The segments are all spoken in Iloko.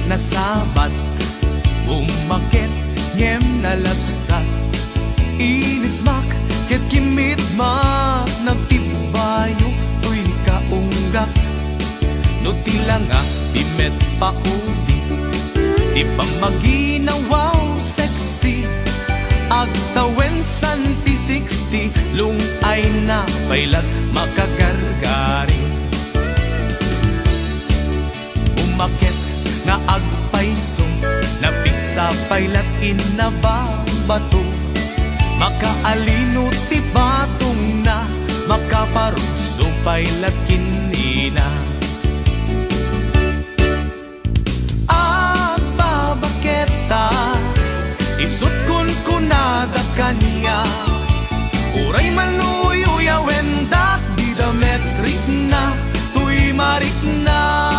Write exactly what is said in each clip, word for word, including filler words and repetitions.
Nasabat, bumaket, ngem nalabsat. Inismak ket kimmitmak, nagtibbayo toy kaunggak. No ti langa ti met pauli, ti pammaginawaw sexy, agtawen san ti sixty, lung-ayna pay lat makagargari. Umaket nga agpayso, napigsa pay lat inna babato. Makaalino ti batongna, makaparugso pay lat kinina. Agbabaketak, isut' kunkunada kaniak. Uray man no uyawendak, dida met rikna toy marikna.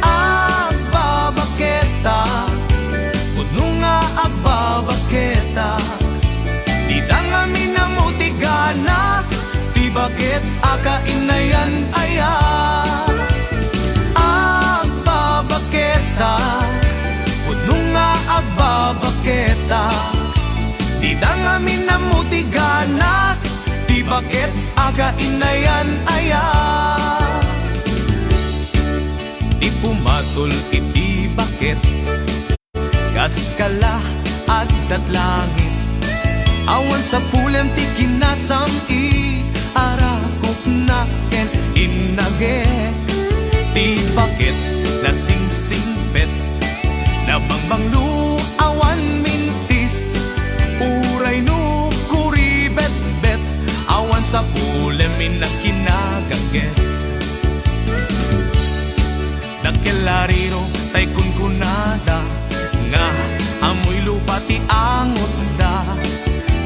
Agbabaketak, pudno nga agbabaketak. Dida ngamin ammo ti ganas, ti baket a kainayan aya. Agbabaketak, pudno nga agbabaketak. Dida ngamin ammo ti ganas, ti baket a kainayan aya. Ti pumatol iti baket, kas kala addat langit. Awan sapulem ti kinasam-it, arakupna ken innagek. Ti baket nasingsingpet, nabangbanglo awan mintis. Uray no kuribetbet, awan sapulem inna kinagagek. Nakilariro tay kunkunada nga ammoy lupa ti angotda.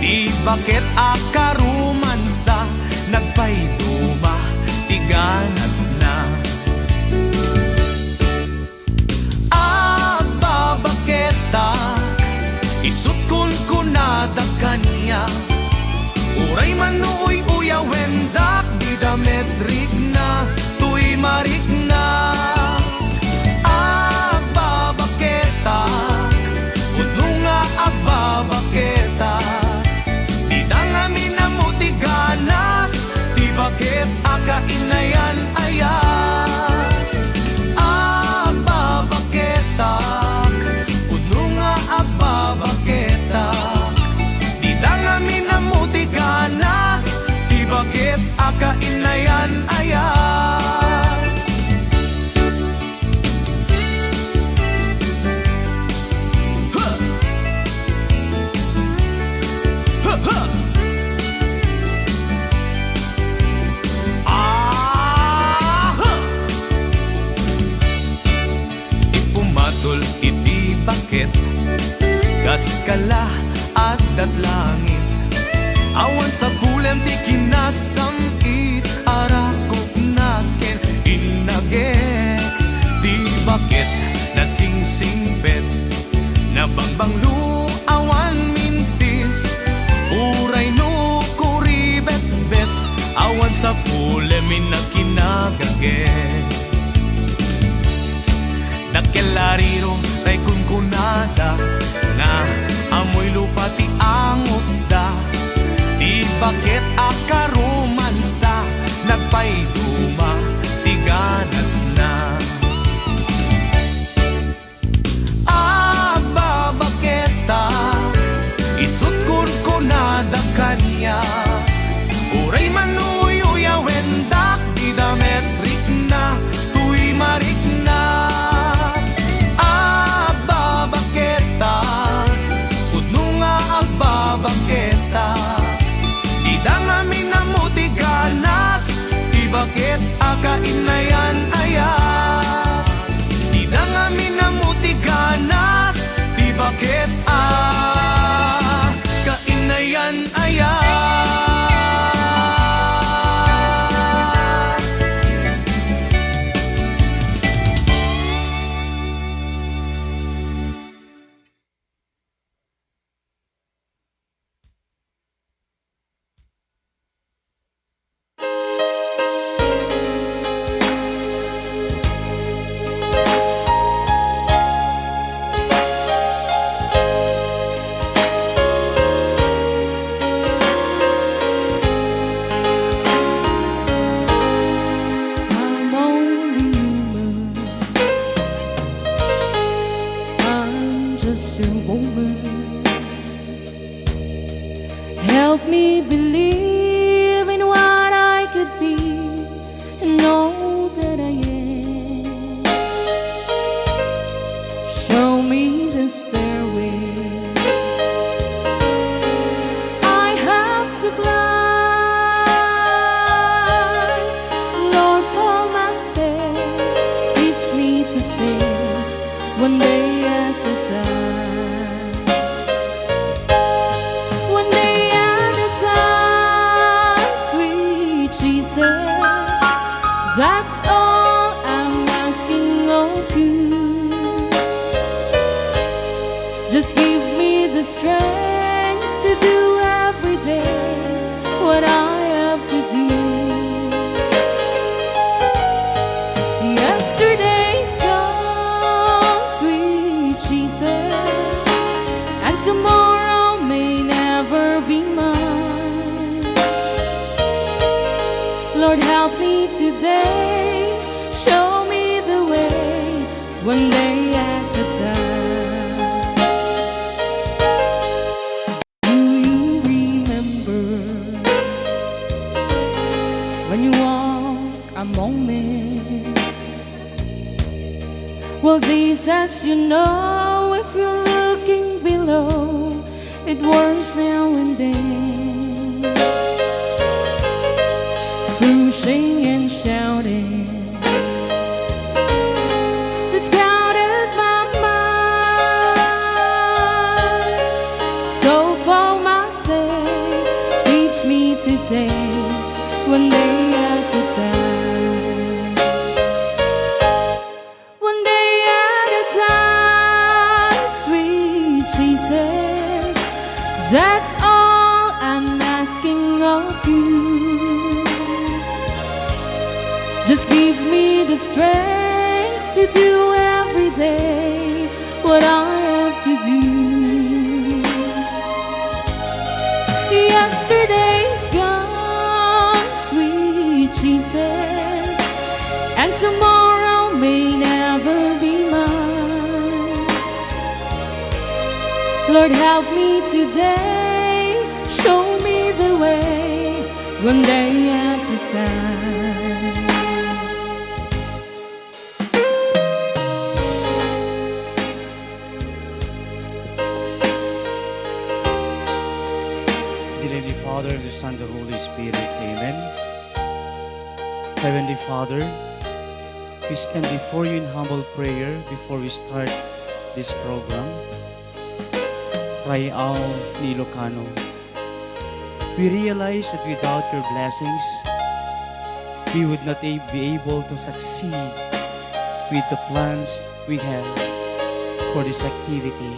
Ti baket a karomansa, nagpayduma ti ganasna. Agbabaketak, isut' kunkunada kaniak. Uray man no uy-uyawendak, dida met rikna toy marikna. Agbabaketak, pudno nga agbabaketak. Dida ngamin ammo ti ganas, ti baket a kainayan aya. Agbabaketak, pudno nga agbabaketak. Dida ngamin ammo ti ganas, ti baket a kainayan aya. Ha! Ha, ha! Ah, ha! Ti pumatol iti baket, kas kala addat langit. Awan sapulem ti kinasam-it, arakupna ken innagek. Ti baket nasingsingpet, nabangbanglo awan mintis. Uray no kuribetbet, awan sapulem inna kinagagek. Nakilariro tay kunkunada nga ammoy lupa ti angotda. Ti baket a karomansa, nagpayduma ti ganasna. Agbabaketak, isut' kunkunada kaniak. Uray man no uyawendak, dida met rikna Sir Bowman. Help me believe in what I could be and all that I am. Show me the stairway I have to climb. Lord, for my sake, teach me to take one day at a time. One day at a time, sweet Jesus. That's all I'm asking of you. Just give me the strength to do every day what I have to do. Yesterday's gone, sweet Jesus, and tomorrow may never be mine. Lord, help me today, show me the way, one day at a time. Do you remember when you walk among men? Well, this, as you know, if you're looking below, it works now and then. Pushing and shouting, it's crowded my mind. So for my sake, teach me today, one day at a time. One day at a time, sweet Jesus. That's all I'm asking of you. Just give me the strength to do every day what I have to do. Yesterday's gone, sweet Jesus, and tomorrow may never be mine. Lord, help me today, show me the way, one day at a time. In the name of the Father, and the Son, and the Holy Spirit. Amen. Heavenly Father, we stand before you in humble prayer before we start this program. Raye Aw ni Ilocano. We realize that without your blessings, we would not a-, be able to succeed with the plans we have for this activity.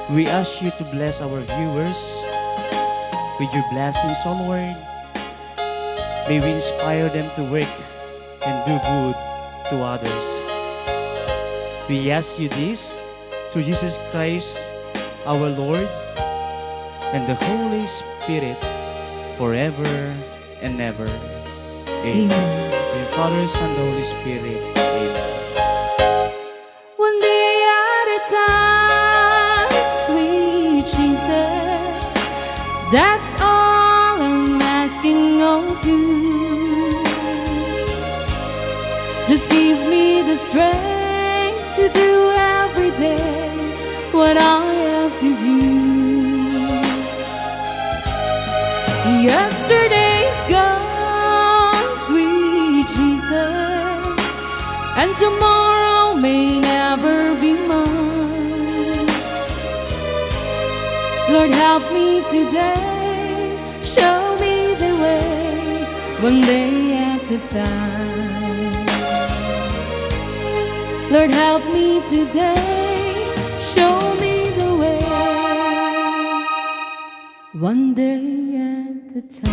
We ask you to bless our viewers with your blessings, O Lord. May we inspire them to work and do good to others. We ask you this through Jesus Christ, our Lord, and the Holy Spirit, forever and ever. Amen. Amen. In the Father, Son, the Holy Spirit. Amen. One day at a time, sweet Jesus. That's all I'm asking of you. Just give me the strength to do every day what I have to do. Yesterday's gone, sweet Jesus, and tomorrow may never be mine. Lord, help me today, show me the way, one day at a time. Lord, help me today, show me the way, one day at a time.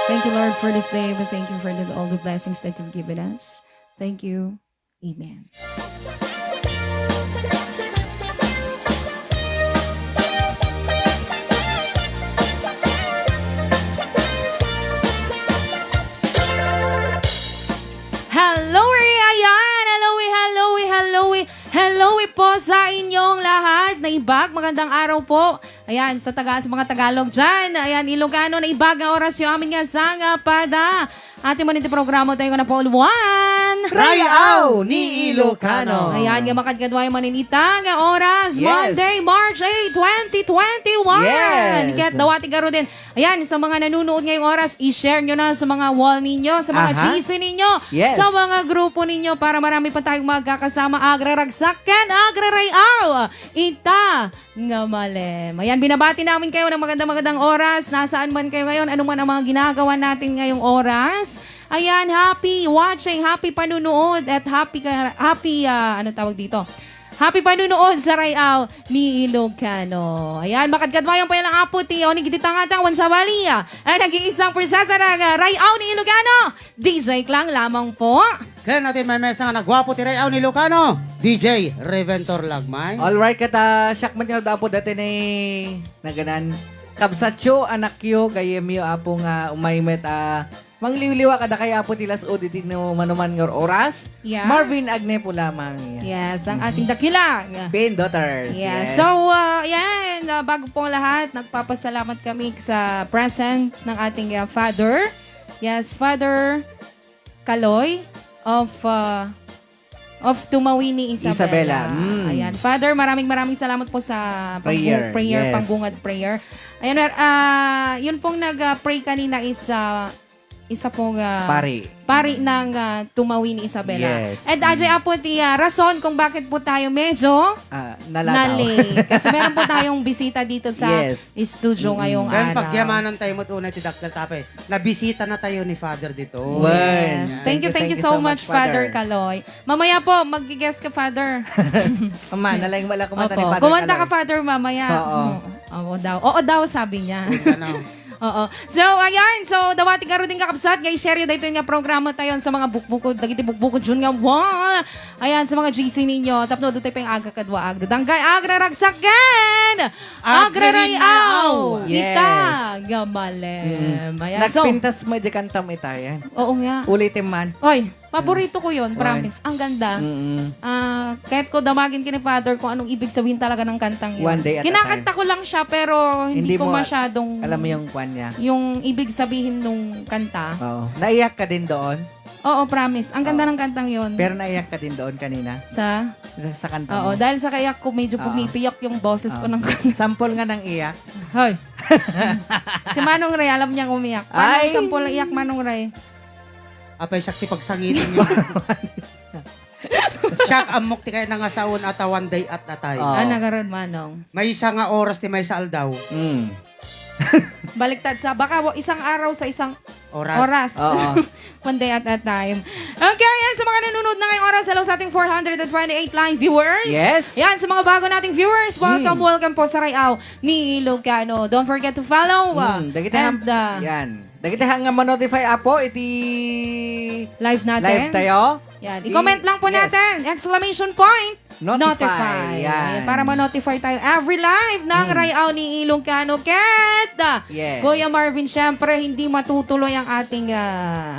Thank you, Lord, for this day. We thank you for the, all the blessings that you've given us. Thank you. Amen. po sa inyong lahat. Naibag, magandang araw po. Ayan, sa taga, sa mga Tagalog dyan. Ayan, Ilocano, naibag nga oras yung amin nga sanga pada. Atin man iti programa tayo nga napauluan. Rayaw ni Ilocano. Ayan, nga makadkadwa yung maninita nga oras. Yes. Monday, March eight, twenty twenty-one. Yes. Ket dawati garuden. Ayan, sa mga nanunood ngayong oras, i-share nyo na sa mga wall ninyo, sa mga Aha. G C ninyo, Yes. sa mga grupo ninyo para marami pa tayong magkakasama. Agraragsak ken agrarayaw. Ita nga malem. Ayan, binabati namin kayo ng magandang-magandang oras. Nasaan man kayo ngayon, ano man ang mga ginagawa natin ngayong oras. Ayan, happy watching, happy panunood, at happy, ka- happy, ah, ano tawag dito? Happy panunood sa Rayaw ni Ilocano. Ayan, makadkadwayan pa lang apo ti Onig iti tangatang wan sabali. Ay, nag-iisang prinsesa ng, ah, Rayaw ni Ilocano. D J Klang lamang po. Ken atin may mesa nga nagwapo ti Rayaw ni Ilocano, D J Reventor Lagmay. Alright, kata siak man nga dapo dati ni naganan. Kabsatyo, anakyo, gayemyo, apo nga umay met a mangliwliwa kadakayo, apo ti las-ud iti no manuman nga oras. Yes. Marvin Agnepo lamang. Yes, ang ating dakila. Pin Daughters. Yes. Yes. So, uh, yan, uh, bago po ang lahat, nagpapasalamat kami sa presence ng ating, uh, Father. Yes, Father Kaloy of, uh, of Tumawini, Isabela. Isabela, mm. Ayan. Father, maraming maraming salamat po sa pangbu- Prayer, prayer, yes. Pangbungad prayer. Ayan, uh, yun pong nag-, uh, pray kanina is, uh, isa pong, ah, Pari. Pari ng, ah, Tumawini, Isabela. Yes. And Ajay, apo ti, ah, rason kung bakit po tayo medyo Ah, nalataw. Na-late. Kasi meron po tayong bisita dito sa Yes. studio Mm. ngayong Kaya araw. Pagyamanan tayo mo una ti dakkel tapay. Nabisita na tayo ni Father dito. Wen. Yes. Thank you, thank you so much, Father Kaloy. Mamaya po, mag-guest ka, Father. Ama, nalayang wala kumanta ni Opo. Father Kumanta ka, Kaloy. Father, mamaya. Oo. Mm. Oo daw. Oo daw, sabi niya. Ano? Oo. So, ayan. So, dawati garuden, kakabsat, nga i-share yu daytoy nga programa tayo sa mga bukbukod, dagiti bukbukod yun nga wall. Ayan, sa mga G C ninyo, tapno dutay pa yung aga kadwa, agda danggay, agraragsak ken agrarayaw. Agrarayaw. Yes. Ita nga malem. Mm. Ayan, so Nagpintas mo di kantam itayan. Oo nga. Ulitin man. Oy, Paborito ko yun, Oy. Promise. Ang ganda. Mm-mm. Ah, kahit ko damagin kini Father kung anong ibig sabihin talaga ng kantang yun. One day at a Kinakanta time. Ko lang siya, pero hindi Hindi ko mo masyadong alam mo yung kwan niya. Yung ibig sabihin nung kanta. Oo. Naiyak ka din doon? Oo, promise. Ang ganda Oo. Ng kantang yun. Pero naiyak ka din doon kanina? Sa? Sa, sa kanta Oo, mo? Dahil sa kaiyak ko, medyo Oo. Pumipiyak yung boses ko Oo. Ng kanta. Sample nga ng iyak. Hoy. Si Manong Ray, alam niyang umiyak. Paano Ay! Sample ng iyak, Manong Ray? Apay, siak ti pagsangitan niyo. Siak ammok ti kayat nga saon at a one day at a time. Oo. Ah, nagarod, Manong. Maysa nga oras ti maysa aldaw. Mm. Baliktad sa, baka wa-, isang araw sa isang Oras. Oras. Oo. One day at a time. Okay, yan sa mga nanonood na ngayong oras. Hello sa ating four hundred and twenty-eight live viewers. Yes. Yan, sa mga bago nating viewers, welcome, Mm. welcome po sa Rayaw ni Ilocano. Don't forget to follow, uh, Mm, dagiti and, ham-, uh, yan. Dagiti ham nga ma-notify, apo, iti live natin. Live tayo. Yan. I- I-comment lang po Yes. natin. Exclamation point. Notify. Notify. Yan. Ayan, para ma-notify tayo every live ng Mm. Rayaw ni Ilocano. Ket, ah, Yes. Kuya Marvin, syempre, hindi matutuloy ang ating, ah,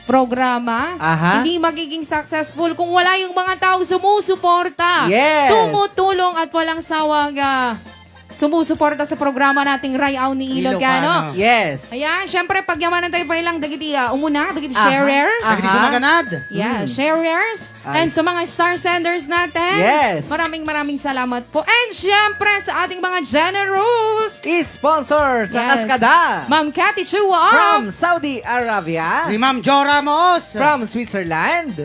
programa. Aha. Hindi magiging successful kung wala yung mga tao sumusuporta, Yes. tumutulong at walang sawang, ah, sumusuporta sa programa nating Rayaw ni Ilocano. Ilocano. Yes. Ayan, syempre, pagyamanan tayo pa ilang dagiti, ah, umuna, dagiti Aha. sharers. Dagiti Aha. sumaganad. Yeah, Mm. sharers. Ay. And sa mga star senders natin, Yes. Maraming, maraming salamat po. And syempre, sa ating mga generous Sponsor sa Yes. Kaskada. Ma'am Cathy Chua. From Saudi Arabia. Ni Ma'am Jora Moos. From Switzerland.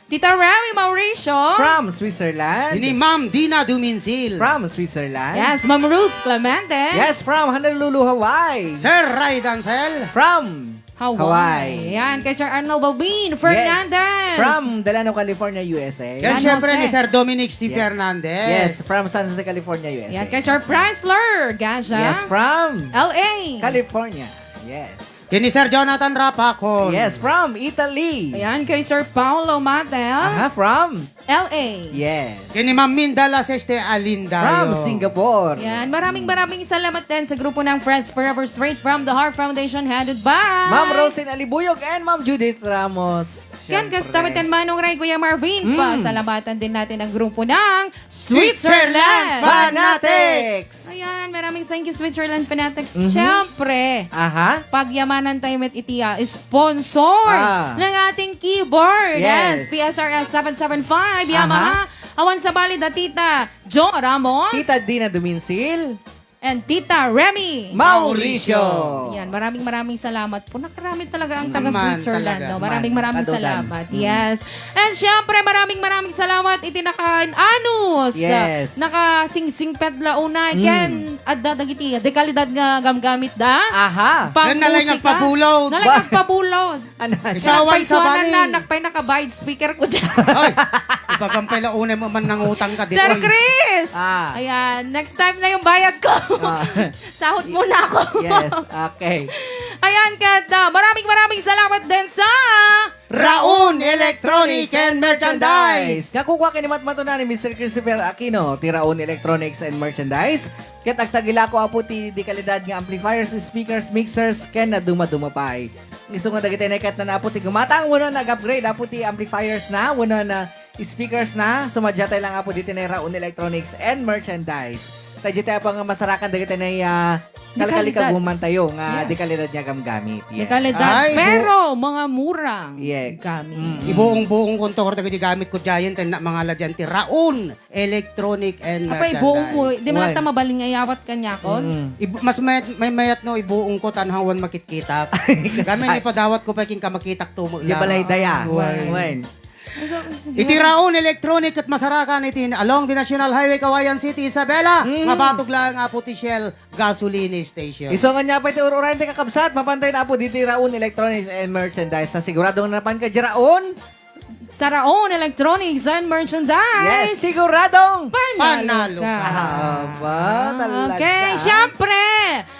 Tita Remy Mauricio. From Switzerland. Ni Ma'am Dina Duminsil. From Switzerland. Yes, Ma'am Ruth Clemente. Yes, from Honolulu, Hawaii. Sir Ray Dancel. From Hawaii. Hawaii. Yan, kay Sir Arnold Balbin Yes. Fernandez. From Delano, California, U S A. Yan, San syempre, Jose. Ni Sir Dominic C. Yes. Fernandez. Yes, from San Jose, California, U S A. Yan, kay Sir Presler Gaza. Yes, from L A. California. Yes. Kini Sir Jonathan Rapacon. Yes, from Italy. Ayan, kay Sir Paolo Matel. Aha, from L A. Yes. Kini Ma'am Minda Lases de Alindayo. From Singapore. Yan. Maraming, maraming salamat din sa grupo ng Friends Forever, straight from the Heart Foundation, headed by Ma'am Rosin Alibuyog and Ma'am Judith Ramos. Ken kasta met, Manong Ray, Kuya Marvin, pasalamatan din natin ang grupo ng Switzerland Fanatics! Ayan, maraming thank you, Switzerland Fanatics. Siyempre, pagyamanan tayo met iti, ah, sponsor ng ating keyboard. Yes. P S R S seven seven five Yamaha. Awan sa bali da Tita Jo Ramos. Tita Dina Duminsil. And Tita Remy Mauricio. Yan, maraming maraming salamat po. Nakarami talaga ang taga Switzerland, no? Maraming maraming salamat. Yes. And syempre, maraming maraming salamat iti nakaanus. Yes. Nakasingsingpet la unay. Ken adda dagiti dekalidad nga gamgamit da. Aha. Pang musika. Nalay nga pabulod. Nalay nga pabulod. Anan? Isawan sa bali. Nakpay naka-wide speaker ko dyan. Ay, ibagam pay la unay mo man nangutang ka, di Sir Chris! Ah. Ayan, next time na yung bayad ko. Ah. Sahod muna ako. Yes, okay. Ayan, ket, ah, maraming, maraming salamat din sa Raon Electronics and Merchandise. Kakukua ken ni matmatunan ni Mister Christopher Aquino, ti Raon Electronics and Merchandise. Ket agtagilako, Apo, ti dekalidad nga amplifiers, speakers, mixers, ken nadumaduma pay. Isu nga dagiti naikatna, Apo, ti gumatang wenno nag-upgrade, Apo, ti amplifiers na wenno na speakers na, sumadjatay lang, Apo, diti na Raon Electronics and Merchandise. Ta diyatay, Apo, nga masarakan dagiti na, ah, kalkalikaguman tayo nga dekalidad nga gamgamit. Yes. Dekalidad, pero mga murang gamit. Ibuong-buong kontor dagiti gamit ko diayen, ten na mangala diyan ti Raon Electronic and Merchandise. Apay, buong mo, di man ta mabalin nga iyawat kaniakon? Ibu-, mas mayat, may mayat no, ibuong ko, tanhawan makitkitak. Kami ni padawat ko pa king kamakitak tumo lang. Di balay daya. Wen. Iti Raon Electronic ket masarakan iti along the National Highway, Cauayan City, Isabela, nga batog lang, Apo, ti Shell gasoline station. Isu nga niya pa iti ur-urayan ti kakabsat, mapantay na, Apo, diti Raon Electronics and Merchandise. Sa sigurado nga napan ka di Raon, Sa Raon Electronics and Merchandise. Yes, siguradong panalo ka. Aba, talaga. Okay, syempre.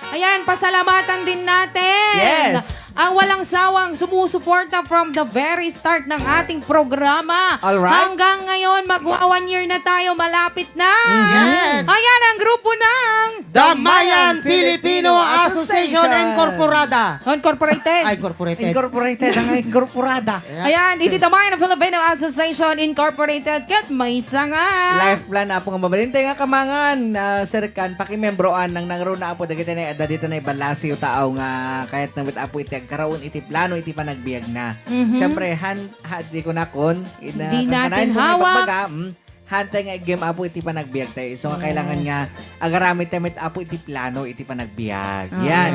Ayan, pasalamatan din natin ang walang sawang sumusuporta from the very start ng ating programa. Alright. Hanggang ngayon, magwa one year na tayo, malapit na. Yes. Ayan ang grupo ng The Mayan Filipino Association Incorporada. Incorporated. Ay, incorporated. Incorporated, ang incorporada. Ayan, iti The Mayan Filipino Association Incorporated, ket maysa nga life plan, Apo, nga mabalin tayo nga kamangan, ah, Sir Kan, pakimembroan nang nangruna, Apo, dagiti na, adda dita na ibalasiw tao nga kayat na met, Apo, iti agkaraon iti plano iti panagbiag na. Mhm. Siyempre, han-, ha, di ko nakon, ina-, di natin hawak. Pagbaga, mm, Hantay nga iggem, Apo, iti panagbiag tayo. Isu nga kailangan nga agaramid tayo met, Apo, iti plano iti panagbiag. Yan.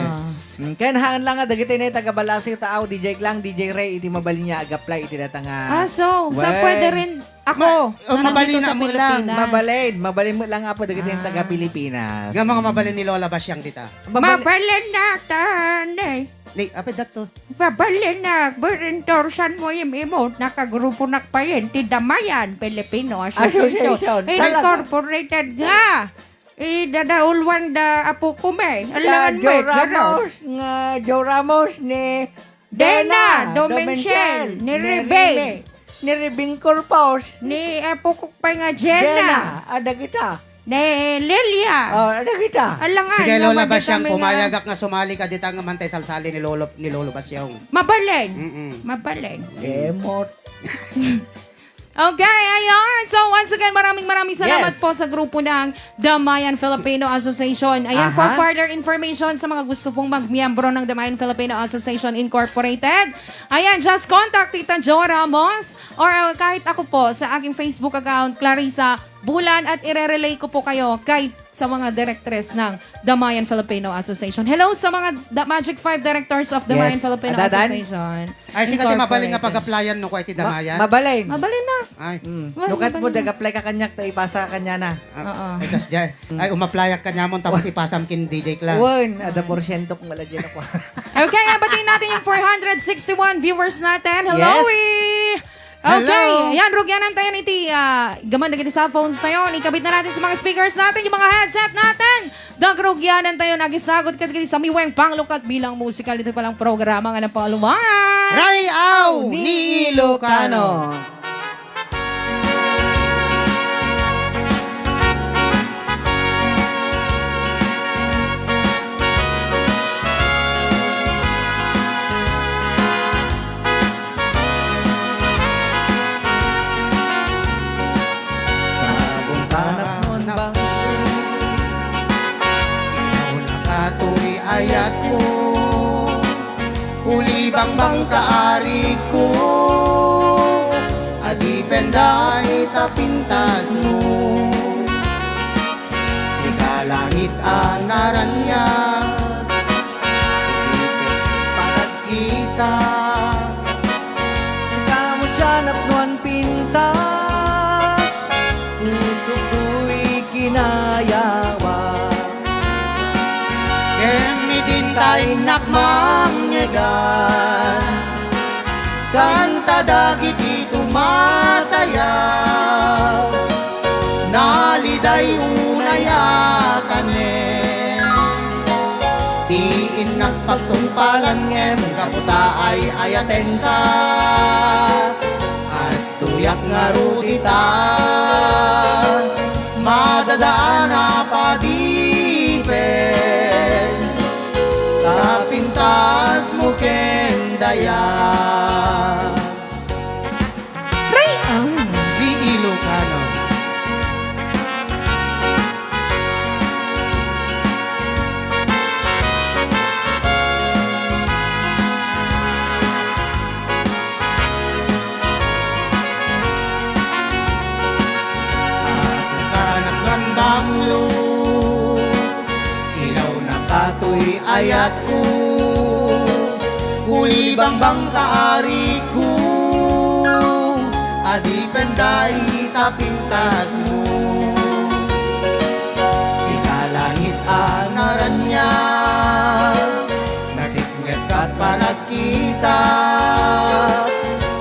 Mm, ken haan lang nga dagiti na taga-Balasiw, taaw, D J Glang, D J Ray, iti mabalin nga ag-apply iti data nga. Ah, so, sa pwede rin ako, na nandito sa Pilipinas. Mabalin, mabalin mo lang, Apo, dagiti taga-Pilipinas. Nga mga mabalin ni Lola Basyang dita. Mabalin natin, eh. Ni, apay datto. Babalinak, Birintor, san mo im-imot, nakagrupo nak payen, ti Damayan Filipino Association. Association. Talaga. Incorporated nga. Idadaulwan da apo ko, me. Alangan mo, Joe Ramos, nga Joe Ramos ni Dena, Dena, Domencel, Domencel, ni ni Rebe. Rebe. Ni Rebing Corpus. Ni apo ko pay nga Jenna. Jenna, ada kita. Ne, Lilia. Oh, ada kita. Alangan, sige, Lola Basyang, pumayagak nga sumali ka dita nga mantay salsali ni Lolo, ni Lolo Basyang. Mabalin. Mm-mm. Mabalin. Emot. Okay, ayan. So, once again, maraming, maraming salamat po sa grupo ng The Mayan Filipino Association. Ayan, for further information sa mga gusto pong magmiyembro ng The Mayan Filipino Association Incorporated, ayan, just contact Tita Jo Ramos or, uh, kahit ako po sa aking Facebook account, Clarissa Bulan, at ire-relay ko po kayo kay, sa mga directress ng The Mayan Filipino Association. Hello sa mga The Magic Five directors of The Mayan Filipino Association. Ay, sika ti mabalin nga pag-applyan no, kay ti Damayan? Mabalin. Mabalin na. Ay. Mm. Nukat mo, mag-apply ka kanyak, ta ipasa ka niya na. Oo. Ay, kas dyan. Ay, umaplayak ka niya mo, tapos ipasam kin D J Cla. Wen, ada porsyento kung wala dyan ako. Okay, abatiin natin yung four hundred sixty-one viewers natin. Hello, eh. Okay, ayan, rugyanan tayo iti, ah, gaman dagiti cellphones tayo. Ikabit na natin sa mga speakers natin, yung mga headset natin. Dagrugyanan tayo, nagisagot ka dagiti samiweng panglukat bilang musikal dito palang programa nga napakaluman. Ray-aw ni Ilocano. Bangbangka, ariko, adipen dayta pintasmo. Sika langit a naraniag, adipen panagkita. Sika met siya napnoan pintas, pusok toy kinayawak. Ngem idin ta innak mangngegad, kanta dagiti tumatayaw, naliday unay a tanem. Ti innak pagtungpalan ngem gapu ta ay-ayatenka. Tuyak ngarud ita, madadaan a padipen, ta pintasmo ken dayag. Ray-am. Di Ilocano. Apo kanak ngan banglo, silawna katoy ayatko. Uli bangbangka, ariko, adipen dayta pintasmo. Sika langit a naraniag, nasipnget kat panagkita.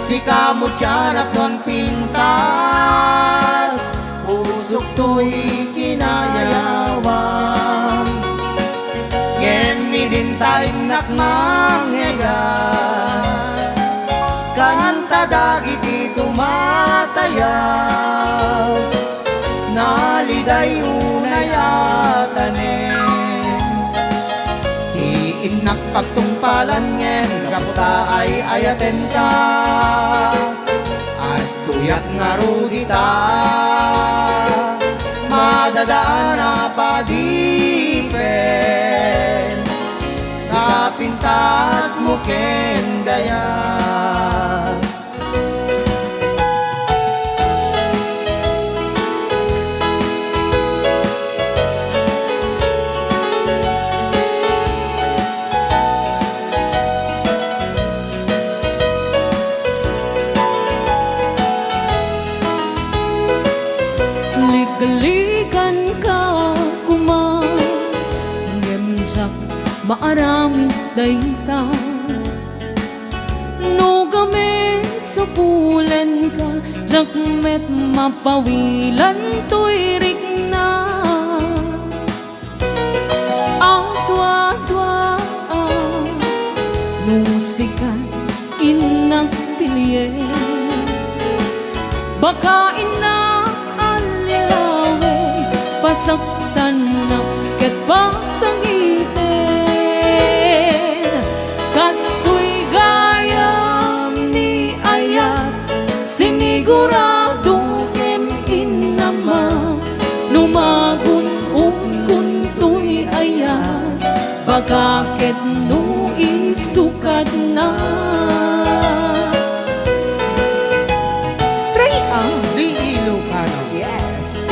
Sika met ti napnoan pintas, pusok toy kinayawam. Ngem idin ta innak mangngegad, kanta dagiti tumatayaw, naliday unay a tanem. Ti innak pagtungpalan ngem gapu ta ay-ayatenka. Adtoyak ngarud ita, madadaan a padipen, ta pintasmo ken dayag. Ligliganka koma, ngem diak maaramid dayta. No gamin sapulenka, diak met mapawilan toy rikna. Aduadua, no sika innak pilien, baka innak allilawen, pasaktannak ket pasangiten. Kastoy gayam ni ayat, sinigurado ngem innamak, no magun-onkon toy ayat, baka ket no isukatna. Ray-am. Di Ilocano. Yes.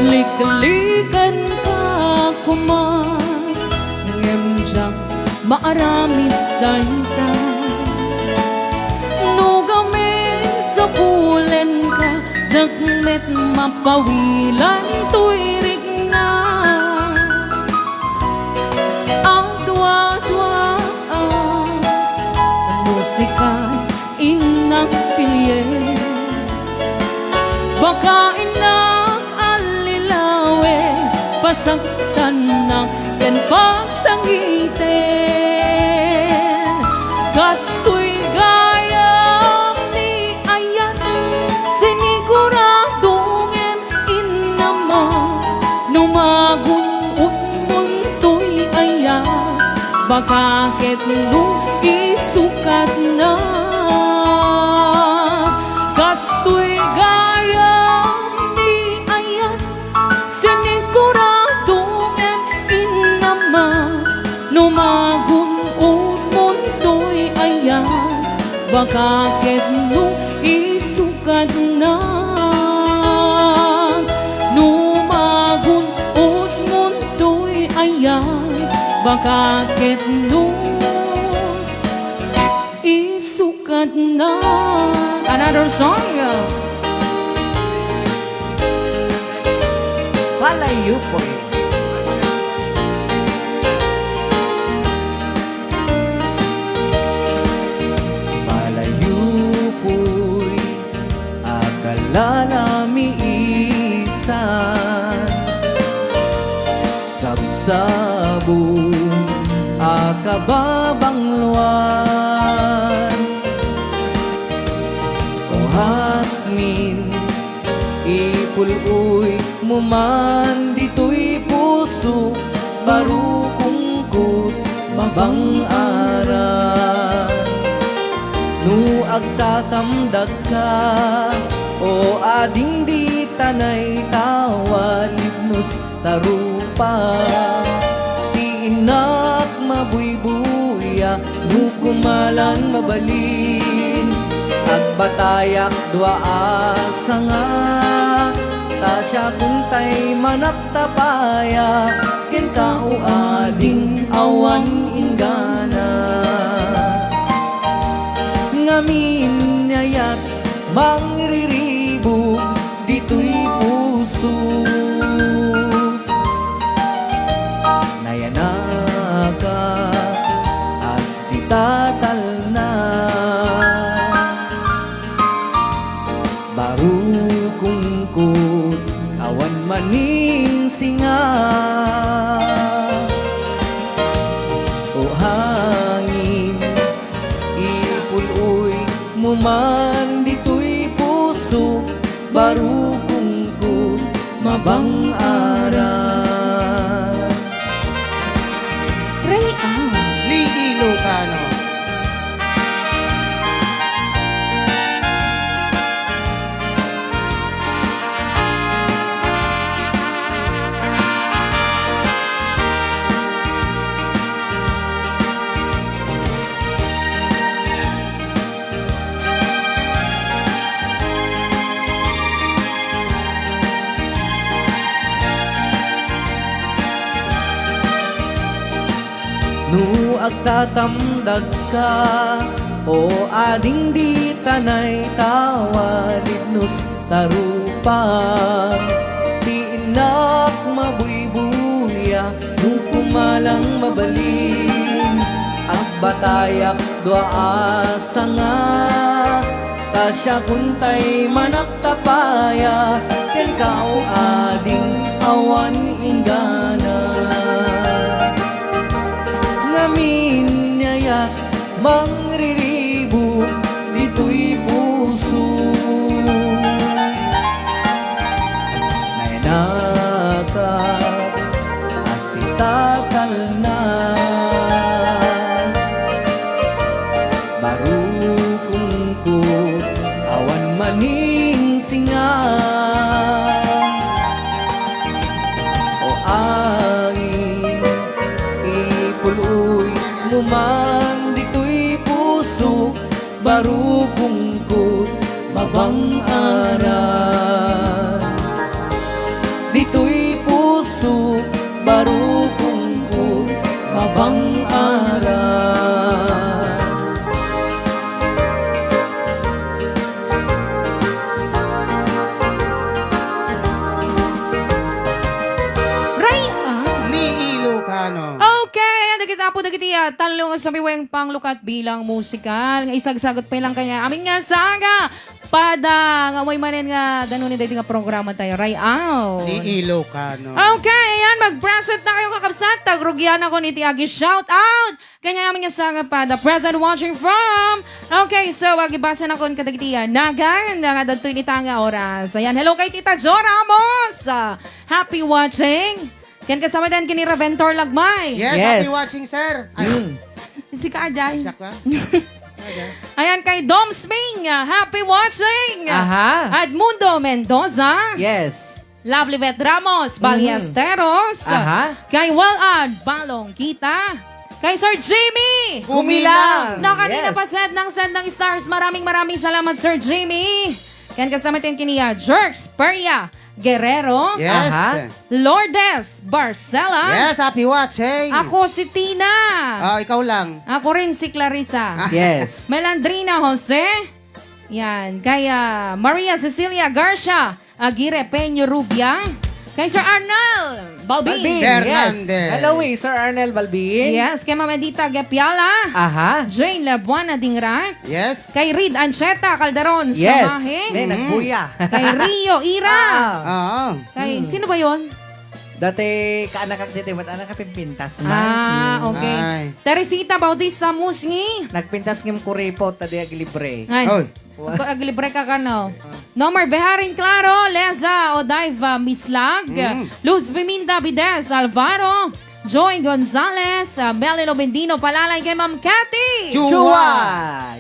Liklikanka koma, ngem diak maaramid dayta. No gamin sapulenka, diak met mapawilan toy rikna. Aduadua, no sika innak pilien, baka innak allilawen, pasaktannak ken pagsangiten. Kastoy gayam ni ayat, sinigurado ngem innamak, no magun-onkon toy ayat, baka ket no isukatna. Ka ket no isukatnak, no magun-odmon toy ayat, baka ket no isukatnak. Another song. Palayo po. Palayo po'y a kalalamisan, sabsabon a kababangloan. O Hasmin, ipul-oy mo man ditoy puso, baro kungkot mabang-aran. No agtatamdagka, o ading dita naytawa, libnos ta rupa, ti innak mabuybuya, no kumalan mabalin. Agbatayak dua a sanga, ta siakon tay manaptapaya, kenka o ading awan inggana. Ngamin ni ayat mangriribuk ditoy puso. Nayanaka a sitatalna, baro kungkot awan maning singa. O hangin, ipul-oy mo man ditoy puso, baro kungkot mabang-aran. Ray Ang. Ni Ilocano. No agtatamdagka, o ading dita naytawa, libnos ta rupa, ti innak mabuybuya, no kumalang mabalin. Agbatayak dua a sanga, ta siakon tay manaptapaya, kenka o ading awan inggana. Ngamin ni ayat mangriribuk ditoy puso. Nayanaka a sitatalna, baro kungkot awan maning singa. O angin, ipul-oy mo man ditoy puso, baro kungkot mabang-aran. Ditoy puso, baro kungkot mabang-aran. Ray Ang. Ni Ilocano. Okay, ayan, dagiti apo, dagiti, ah, tallo nga sumiweng panglukat bilang musikal. Nga isagsagot pay lang kaniak amin nga saga. Pada, nga umay manen nga danoni daydi nga programa tayo, Ray Ang. Ni Ilocano. Okay, ayan, mag-present na kayo, kakabsat. Tagrugian ako ni ti agi shout out. Kaniak amin nga saga pada. Present watching from. Okay, so, agibasa na kon kadagiti, ah, nagan, nga dagtoy ni tanga oras. Ayan, hello kay Tita Jo Ramos. Ah, happy watching. Ken kasama din kini Raventor Lagmay. Yes, happy Yes. watching, sir. Ay, Mm. Si Kajay. siya ka? Kajay. Ayan, kay Dom Sming, ah, happy watching. Aha. Edmundo Mendoza. Yes. Lovely Beth Ramos, Mm. Ballesteros. Aha. Kay Walad Balong Kita. Kay Sir Jimmy! Gumilang! Na kanina pa send ng send ng stars. Maraming, maraming salamat, Sir Jimmy. Ken kasama tayo kini, ah, Jerks Peria Guerrero. Yes. Aha. Lourdes Barcela. Yes, happy watching. Ako si Tina. Ah, ikaw lang. Ako rin si Clarissa. Yes. Melandrina Jose. Yan. Kay, ah, Maria Cecilia Garcia Aguirre Peño Rubia. Kay Sir Arnel Balbin. Balbin, yes. Hernandez. Hello, eh, Sir Arnel Balbin. Yes, kay Ma'am Edita Gapiala. Aha. Jane Labuana Dingrat. Yes. Kay Reed Ancheta Calderon Yes. Samahe. Ne, Mm. nagbuya. Kay Rio Ira. Ah. Oo. Kay, Hmm. sino ba yon? Dati kaanak ak diti, ba't anak ka pimpintas man? Ah, Mm. okay. Ay. Teresita Bautista Musngi. Nagpintas ngem kuripot, ta di aglibre. Ay. Oy. Wa- Ako, aglibre ka kano. Ah. Nomer Beharin Claro, Leza Odaiva Mislag, Mm. Luz Biminda Bides Alvaro, Joy Gonzalez, ah, Melly Lobendino, palalay kay Ma'am Cathy. Chua! Chua!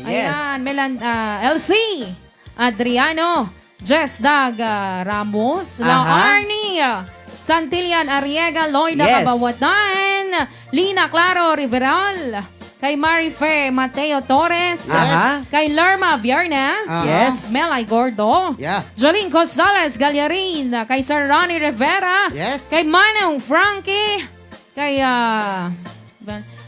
Yes. Ayan, Melan-, ah, L C Adriano, Jess Dag, ah, Ramos, La Aha. Arnie, ah, Santillan Arriega, Loida Yes. Kabawatan, Lina Claro Riveral, kay Marife Mateo Torres, Aha. kay Lerma Viernes, Aha. Yes. Melay Gordo, Yeah. Jolene Costales Gallarin, kay Sir Ronnie Rivera, Yes. kay Manong Frankie, kay, ah,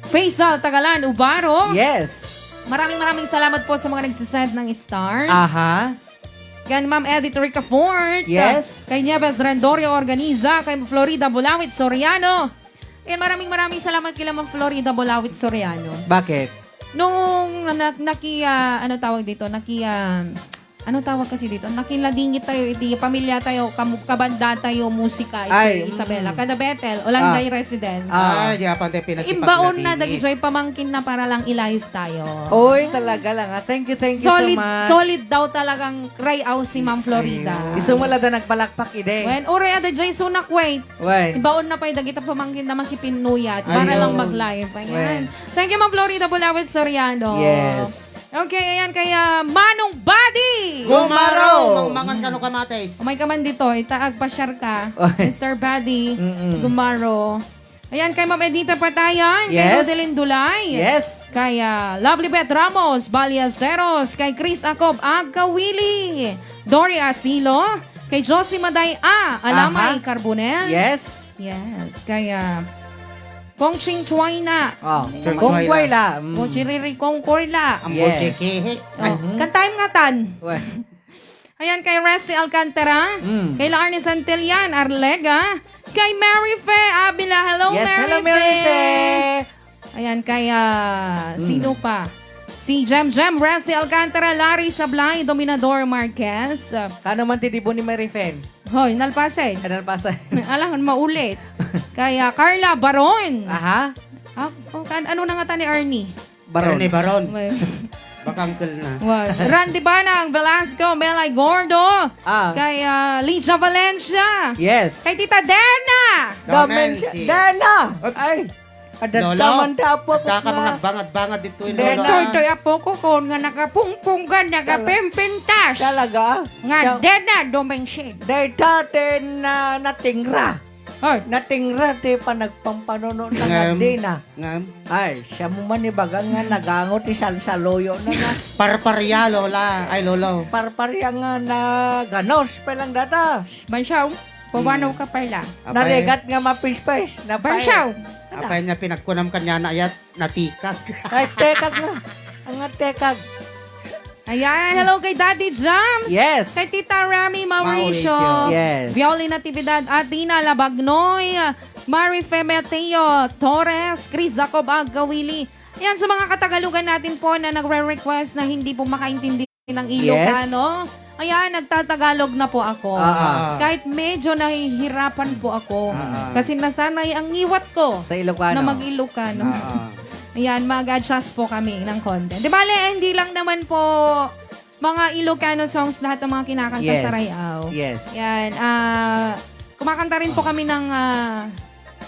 Faisal Tagalan Ubaro. Yes. Maraming, maraming salamat po sa mga nagsisend ng stars. Aha. Kay Ma'am Edith Ricafort. Yes. Kay Nieves Rendorio Organiza. Kay Florida Bulawit Soriano. Ayan, maraming, maraming salamat kila Ma'am Florida Bulawit Soriano. Bakit? Nung na-, na-, naki-, ah, ano tawag dito? Naki-, ah, ano tawag kasi dito? Nakiladingit tayo, iti pamilya tayo, kam-, kabanda tayo, musika, iti Ay, Isabela. mm. Kada Bethel, Olanday Ah. Residence. Ah. Ay, di apan tayo pinagkipagladingit. Imbaon na, dagitoy pamangkin na para lang i-live tayo. Oy, talaga lang, ah. Thank you, thank you so Solid, much. solid daw talagang rayaw si Ma'am Florida. Ayun. Isu mo la da nagpalakpak, ide. Wen, uray, ada jay sunak, wait. Wen. Imbaon na pay dagita pamangkin na makipinnuyat para Ayun. lang mag-live. Ayan. Wen. Thank you, Ma'am Florida Bulawit Soriano. Yes. Okay, ayan kay, ah, Manong Buddy! Gumaro! Gumaro! Mangmangan kano kamatis. Umay ka man dito, ita agpasyar ka. Oy. Mister Buddy, Mm-mm. Gumaro. Ayan kay Ma'am Edita Patayan, kay Yes. Rodelyn Dulay, Yes. kay, ah, Lovely Beth Ramos Ballesteros, kay Chris Acob Agkawili, Dory Asilo, kay Josie Maday A, Alamay Aha. Carbonel. Yes. Yes, kay, ah, Kong Ching Chuay na. Oh, Ching Kong Chuay Kuay la. la. Mm. Kong Chiriri Kong Kuay la. Ang Yes. butiki. Oh, Mhm. kantahin nga tan. Well. Ayan, kay Resty Alcantara, Mm. kay Larnie Santillan, Arlega, kay Mary Fe Avila. Hello, Yes, Mary hello, Mary Fe. Fe. Ayan, kay, ah, Mm. sino pa? Si Jem Jem, Resty Alcantara, Larry Sablay, Dominador Marquez. Ah, Kano man ti dibo ni Mary Fe? Hoy, nalpasay. Ay, nalpasay. Alangan maulit. Kay, ah, Carla Baron. Aha. Ah, oh, kan-, ano na nga ta ni Arnie? Baron. Ernie Baron. Well. Baka uncle na. Well, Randy Banang Velasco, Melay Gordo. Ah. Kay, ah, Lydia Valencia. Yes. Kay Tita Dena. Damensi. Damensi. Dena! Oops. Ay, Lola, adadtaman ta apo ko nga. Nagkakamangad-bangad-bangad dito yung Dena. Lola. Toy, toy, apo ko, kon nga nagapungpunggan, nagapempintas. Talaga? Nga, Siya Dena, Damensi. Dayta, ten, ah, natingra. Ay. Natingra ti panagpampanuno na Ngem. nga di na. Ngem. Ay, siya mo man ibaga nga nagango ti salsaluyo na nga. Parparia, Lola. Ay, Lolo. Parparia nga naganos pa lang data. Bansaw, pawanaw Hmm. ka pala. Apay. Narigat nga mapispes. Napay. Bansaw. Ano? Apay niya pinagkunam kanya na iyat natikag. Ay, tekag na. Ang tekag. Ayan, hello kay Daddy Jams. Yes. Kay Tita Rami Mauricio. Mauricio. Yes. Violin Natividad, Athena Labagnoy, Mary Fe Mateo Torres, Chris Jacob Agkawili. Ayan, sa mga katagalugan natin po na nagre-request na hindi po makaintindi ng Ilocano. Yes. Ayan, nagtatagalog na po ako. Ah, ah. Kahit medyo nahihirapan po ako. Ah, ah. Kasi nasanay ang ngiwat ko Sa Ilocano. na mag-Ilocano. Ah, ah. Ayan, mag-adjust po kami ng konti. Di bale, hindi lang naman po mga Ilocano songs lahat ng mga kinakanta Yes. sa Rayaw. Yes. Yan. Ah, kumakanta rin po kami ng, ah,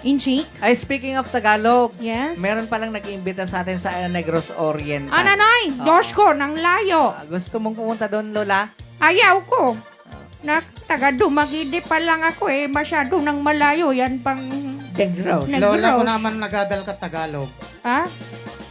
Inchik. Ay, speaking of Tagalog, Yes. meron palang nag-iimbita sa atin sa, ah, Negros Oriental. Ah, nanay! Oo. Diyos ko, nang layo. Ah, gusto mong pumunta doon, Lola? Ayaw ko. Na, taga Dumaguete pa lang ako eh. Masyado nang malayo. Yan pang Negros. Negros. Lola ko naman nagadal ka Tagalog. Ha?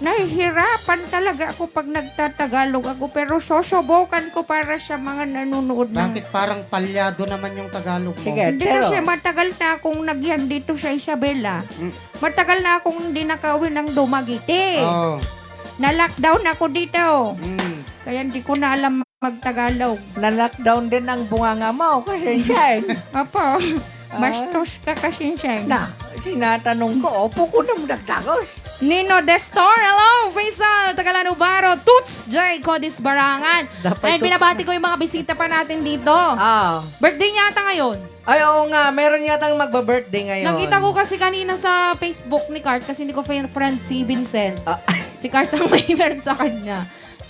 Nahihirapan talaga ako pag nagtatagalog ako, pero susubukan ko para sa mga nanonood ng Bakit parang palyado naman yung Tagalog mo? Sige, Hindi pero kasi matagal na akong nagyan dito sa Isabela. Mm. Matagal na akong hindi nakauwi ng Dumaguete. Oh. Na-lockdown ako dito. Mm. Kaya hindi ko na alam magtagalog. Na-lockdown din ang bunganga mo, Kasinseng. Apo, Ah. bastos ka, Kasinseng. Na, sinatanong ko, opo ko nang nagtagos. Nino Destor, hello, Faisal, Tagalano Baro, Toots J, Codis Barangan. Dapat And Toots binabati na. ko yung mga bisita pa natin dito. Ah. Birthday niya ata ngayon. Ay, oo nga, meron yatang magba-birthday ngayon. Nakita ko kasi kanina sa Facebook ni Kurt, kasi hindi ko friend, friend si Vincent. Ah. Si Kurt ang may friend sa kanya.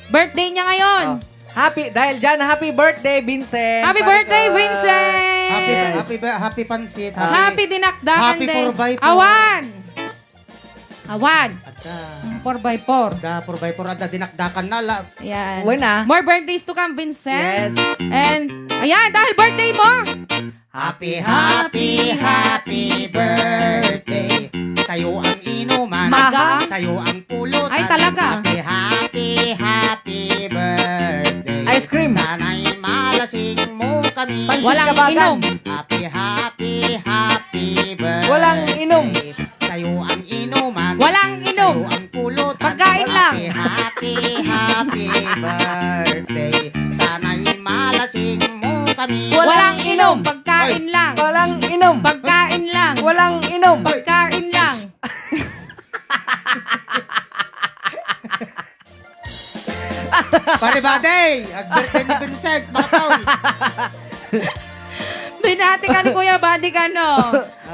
Birthday niya ngayon. Oh. Happy, dahil dyan, happy birthday, Vincent. Happy Pare birthday, ko. Vincent! Happy, Yes. happy, ba- happy pansit. Happy dinakdakan happy din. four by four. Awan! Awan! Adda. Four by four. Adda, four by four. Adda, dinakdakan na. La- Yan. Wala. More birthdays to come, Vincent. Yes. And, ayan, dahil birthday mo, Happy, happy, happy birthday. Sa'yo ang inuman. Maga? Sa'yo ang pulutan. Ay, talaga? Happy, happy, happy birthday. Ice cream. Sana'y malasing mo kami. Pansit Walang kabagan. inom. Happy, happy, happy birthday. Walang inom. Sa'yo ang inuman. Walang inom. Sa'yo ang pulutan. Pagkain lang. Happy, happy, happy birthday. Sana'y malasing mo kami. Walang Walang inom. inom. Pagkain Ay. lang. Walang inom. Pagkain lang. Walang inom. Pagkain lang. Pare Buddy, ang birthday ni Vincent, makataw. Binati ka ni Kuya Buddy ka, no?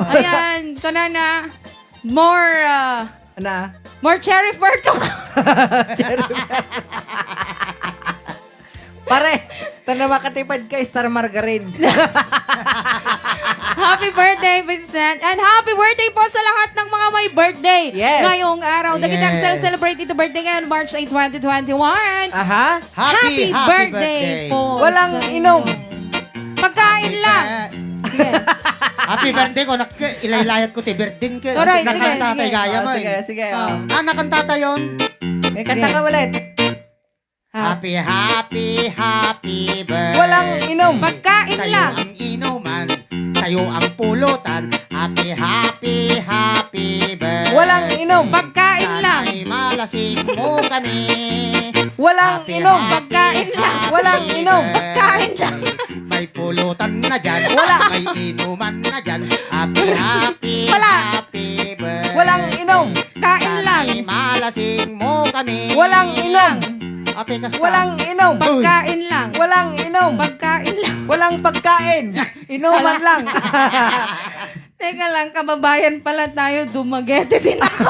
Ayan, kunana, more, uh, Ana? more cherry for to. Cherry for Pare, tana makatipad ka, Star Margarine. Happy birthday, Vincent. And happy birthday po sa lahat ng mga may birthday Yes. ngayong araw. Dagiti Yes. nag-celebrate iti birthday ngayon, March eight, twenty twenty-one. Aha. Happy, Happy happy birthday birthday. po Walang sa inyo. inom. Pagkain Happy lang. bir- Sige. Happy birthday ko, nak-, ilaylayat ko ti birthday ko. Aray, Kasi sige, nakanta sige. tayo gaya Ah, mo sige, eh. sige. Ah. Oh. Ah, nakanta tayo. May kanta ka Sige. ulit. Ah. Happy, happy, happy birthday. Walang inom. Pagkain Sa'yo lang. ang inuman, sa'yo ang pulutan. Happy, happy, happy birthday. Walang inom. Pagkain lang. Sana'y malasing mo kami. Walang Happy, inom. happy, Pagkain lang. happy Walang inom. birthday. Pagkain lang. May pulutan na dyan. Wala. May inuman na dyan. Happy, happy, Wala. happy birthday. Walang inom. Kain lang. Sana'y malasing mo kami. Walang inom. Ape, kasta. Walang inom. Pagkain lang. Walang inom. Pagkain lang. Walang pagkain. Inuman Wala. lang. Teka lang, kababayan pala tayo, Dumaguete din ako.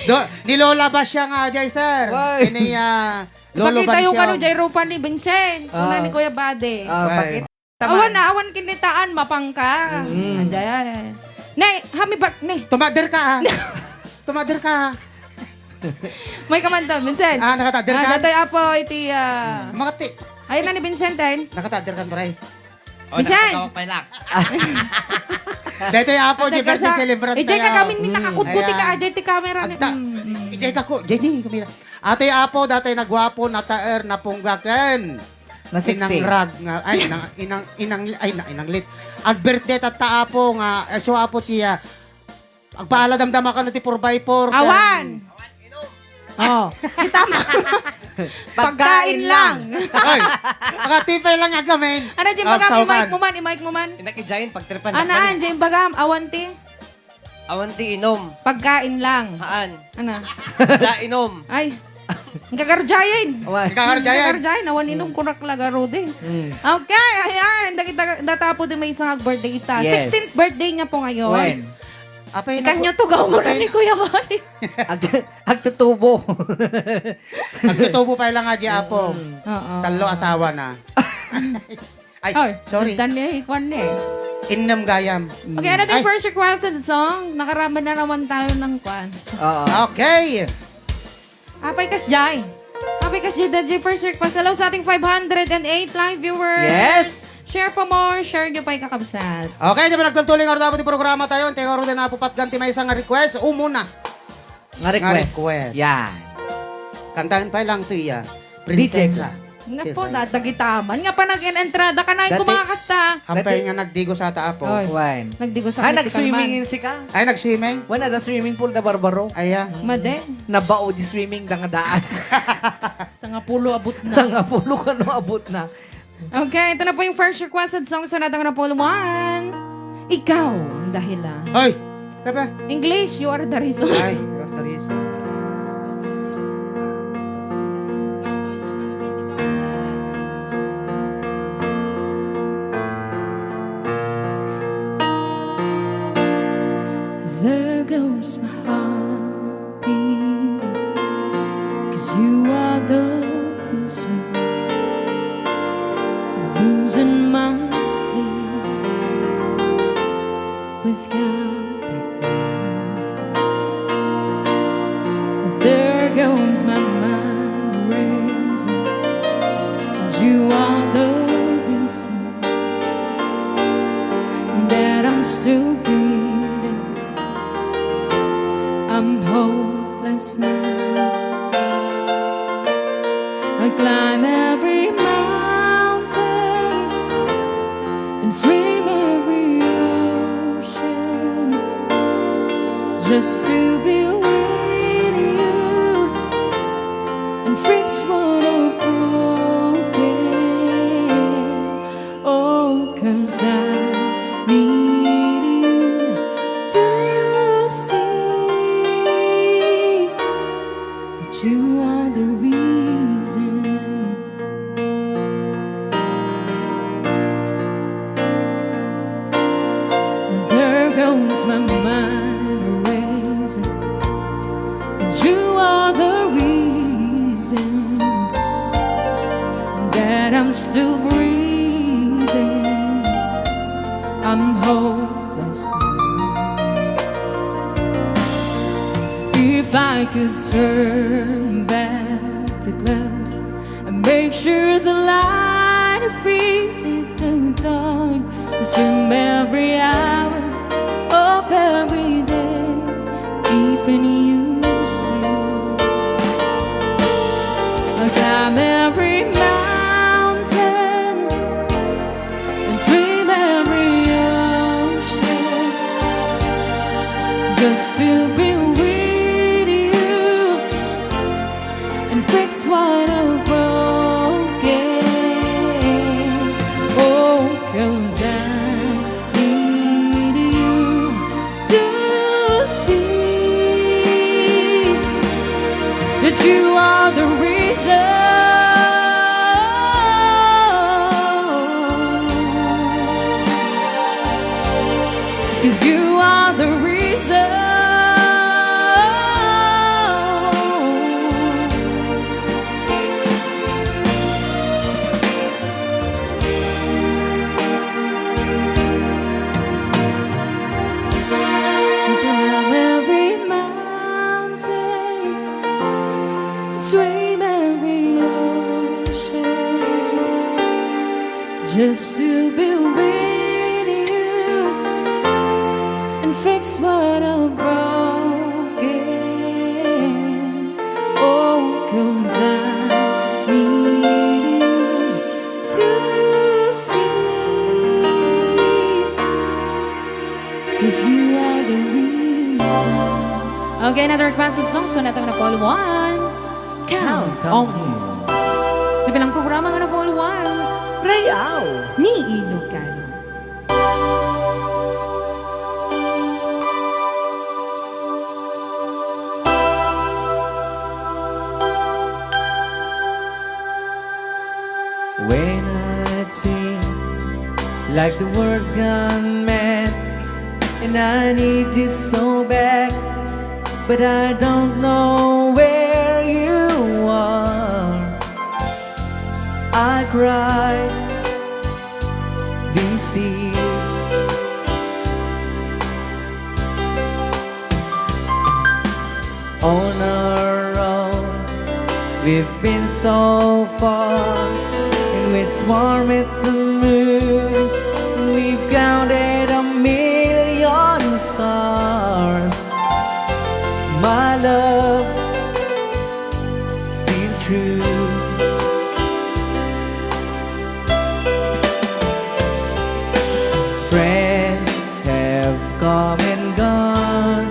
Do, nilolabas siya nga, Jay, sir. Why? Ini, ah, Lolo Pakita yung Bansiaw. ano, Jay Rupa ni Vincent. Una Ah. ni Kuya Bade. Ah, Why? pakita Awan man. na, awan kinitaan, mapangka. Mm. Ayan. Nay, happy birthday. Tumader ka, ah. Tumader ka, ah. May kamanta, Vincent. Ah, nakatader Ah, ka? datoy apo iti, ah, Makati. Ayun na ni Vincent, eh. Nakatader ka, pre. Oh, Bisan. nakatawag pa lang. Daytoy apo, Ate di birthday Kasa. celebrant Eh, Jay, tayo. kagamin ni Mm. nakakudkuti ka, Ayan. ah, Jay, ti camera ni Agta-, Mm, mm. eh, Jay, kako, Jay, di, kumila. Ate apo, datay nagwapo, nataer, napunggaken. Nasiksi. Inang rag nga, ay, inang, inang, inang, ay, na, inang lit. Ag birthday tatta apo nga, eh, so apo tiya, Agpaaladamdama kano ti four by four, Awan! Oh, kita mo. Pagkain Pagkain lang. lang. Ay, makatipay lang agamin. Ano, Jim, Ah, bagam, saukan. i-mic mo man, i-mic mo man. Inak ijayin, pagtripan Ano, na pala. Jim, bagam, awan ti? Awan ti inom. Pagkain lang. Haan. Ano? Da inom. Ay, ang kagarjayin. Awan. Ang kagarjayin. Ang kagarjayin, awan inom, Mm. kurak laga, Rudy. Mm. Okay, ayan. Dagita, datapo din may isang birthday ita. Yes. Sixteenth birthday niya po ngayon. When? Apay, Ikan naku-, nyo, tugaw mo apay. rin ni Kuya Mari. Ag-, agtutubo. Agtutubo pa lang nga di apo. Mm. Oo. Tallo asawa na. Ay, Ay, sorry. Nagdan niya, ikuan niya eh. Innam gayam. Okay, ano yung Ay. first requested song? Nakarami na naman tayo ng kwan. Oo. Okay. Apay kas Jai. Apay kas Jai, the first request. Hello sa ating five hundred and eight live viewers. Yes. Share for more, share niyo pay, kakabsat. Okay, di ba nagtultuloy nga arudabo ti programa tayo? Antay nga aruden a patgan ti maysa nga request. Umuna. Nga request. Nga request. Yan. Kantaen pay lang to iya. D J Prinsesa. Napo, dadagitaman. Nga pa nag-entrada ka na, Dati- kumakasta. Hampay Dati- nga nagdigos ata, apo. Oy. Wen. Nagdigos Ah, ako, nag-swimming tikang man. in sika? Ay, nag-swimming? Wala, da swimming pool da Barbaro. Aya. Made. Nabao di swimming da nga daan. Sangapulo abot na. Sangapulo kano abot na. Okay, ito na po yung first requested song sa natang na puluhan. Ikaw ang dahilan. Hoy! Pepe! English, you are the reason. Ay, you are the reason. There goes my heart. Cause you are the reason I'm losing my sleep. Please come back now. There goes my mind racing. And you are the reason that I'm still breathing. I'm hopeless now. I climb every mountain and swim every ocean just to be with you and fix what I've broken. Oh, 'cause I need you to see that you are the reason. And there goes my mind racing. And you are the reason that I'm still breathing. I'm hopeless now. If I could turn back the clock and make sure the light of freedom dawn, and swim every hour of every day, keeping you safe. I climb every mountain and swim every ocean just to be with you and fix what I've broken. Oh, 'cause I need you to see that you are the reason. 'Cause you are the reason. Climb every mountain, swim every ocean, just to be with you and fix what I've broken. Oh, 'cause I need you to see, 'cause you are the reason. Okay, another requested song. So, natang na Paul one. Count on me. Nabilang programa nga na Paul one. Rayaw ni Ilocano. When I think like the world's gone mad, and I need you so bad, but I don't know where you are. I cry these tears on our own. We've been so far, and it's warm, it's a mood true. Friends have come and gone,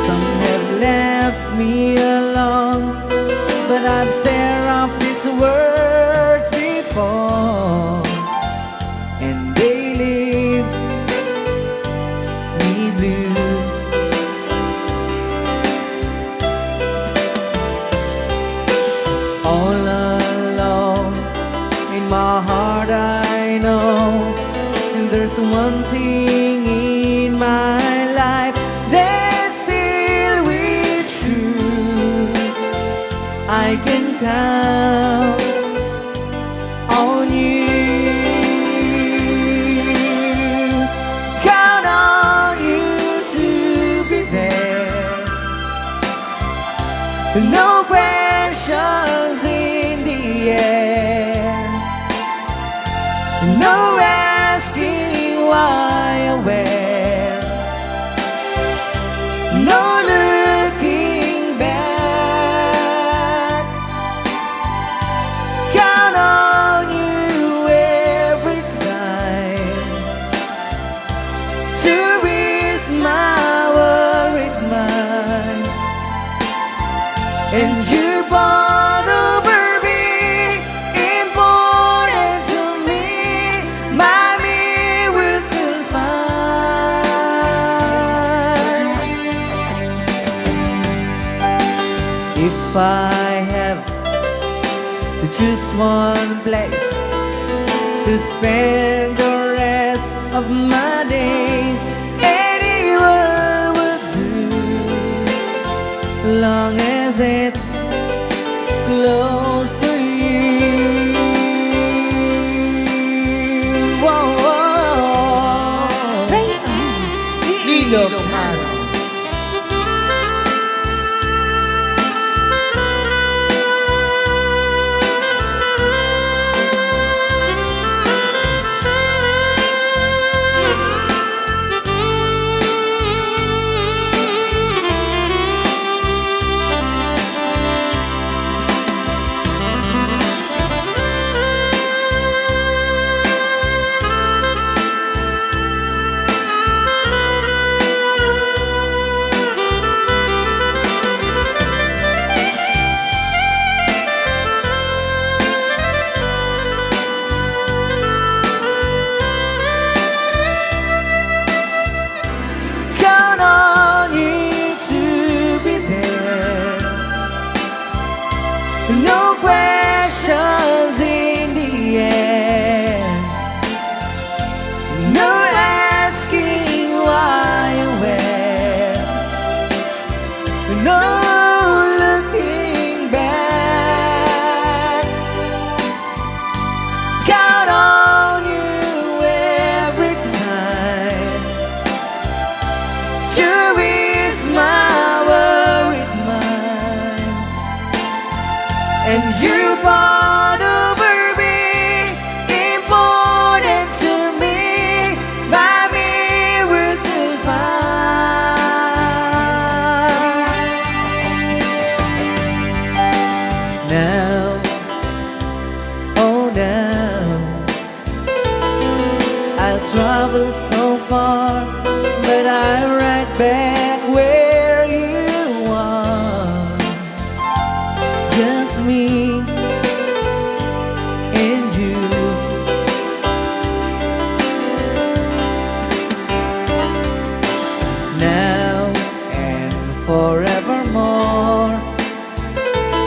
some have left me alone, but I've stared off these words before, and they leave me blue. All alone in my heart I know there's one thing in my life that still is true. I can count on you. Count on you to be there. No questions in the air. No asking why or where. No looking back. Count on you every time to ease my worried mind. And your bond over me important to me, my miracle find. If I have to choose one place to spend the rest of my days, anywhere would do, long as it's close to you. Whoa, whoa, whoa. Rain on. Lilo Caro. Count on you to be there. No questions in the air. No asking why or where. No looking back. Count on you every time to ease my worried mind. And your bond over me important to me, my miracle find. Now, oh now, I'll travel so far, but I right back where you are. Just me and you. Now and forevermore.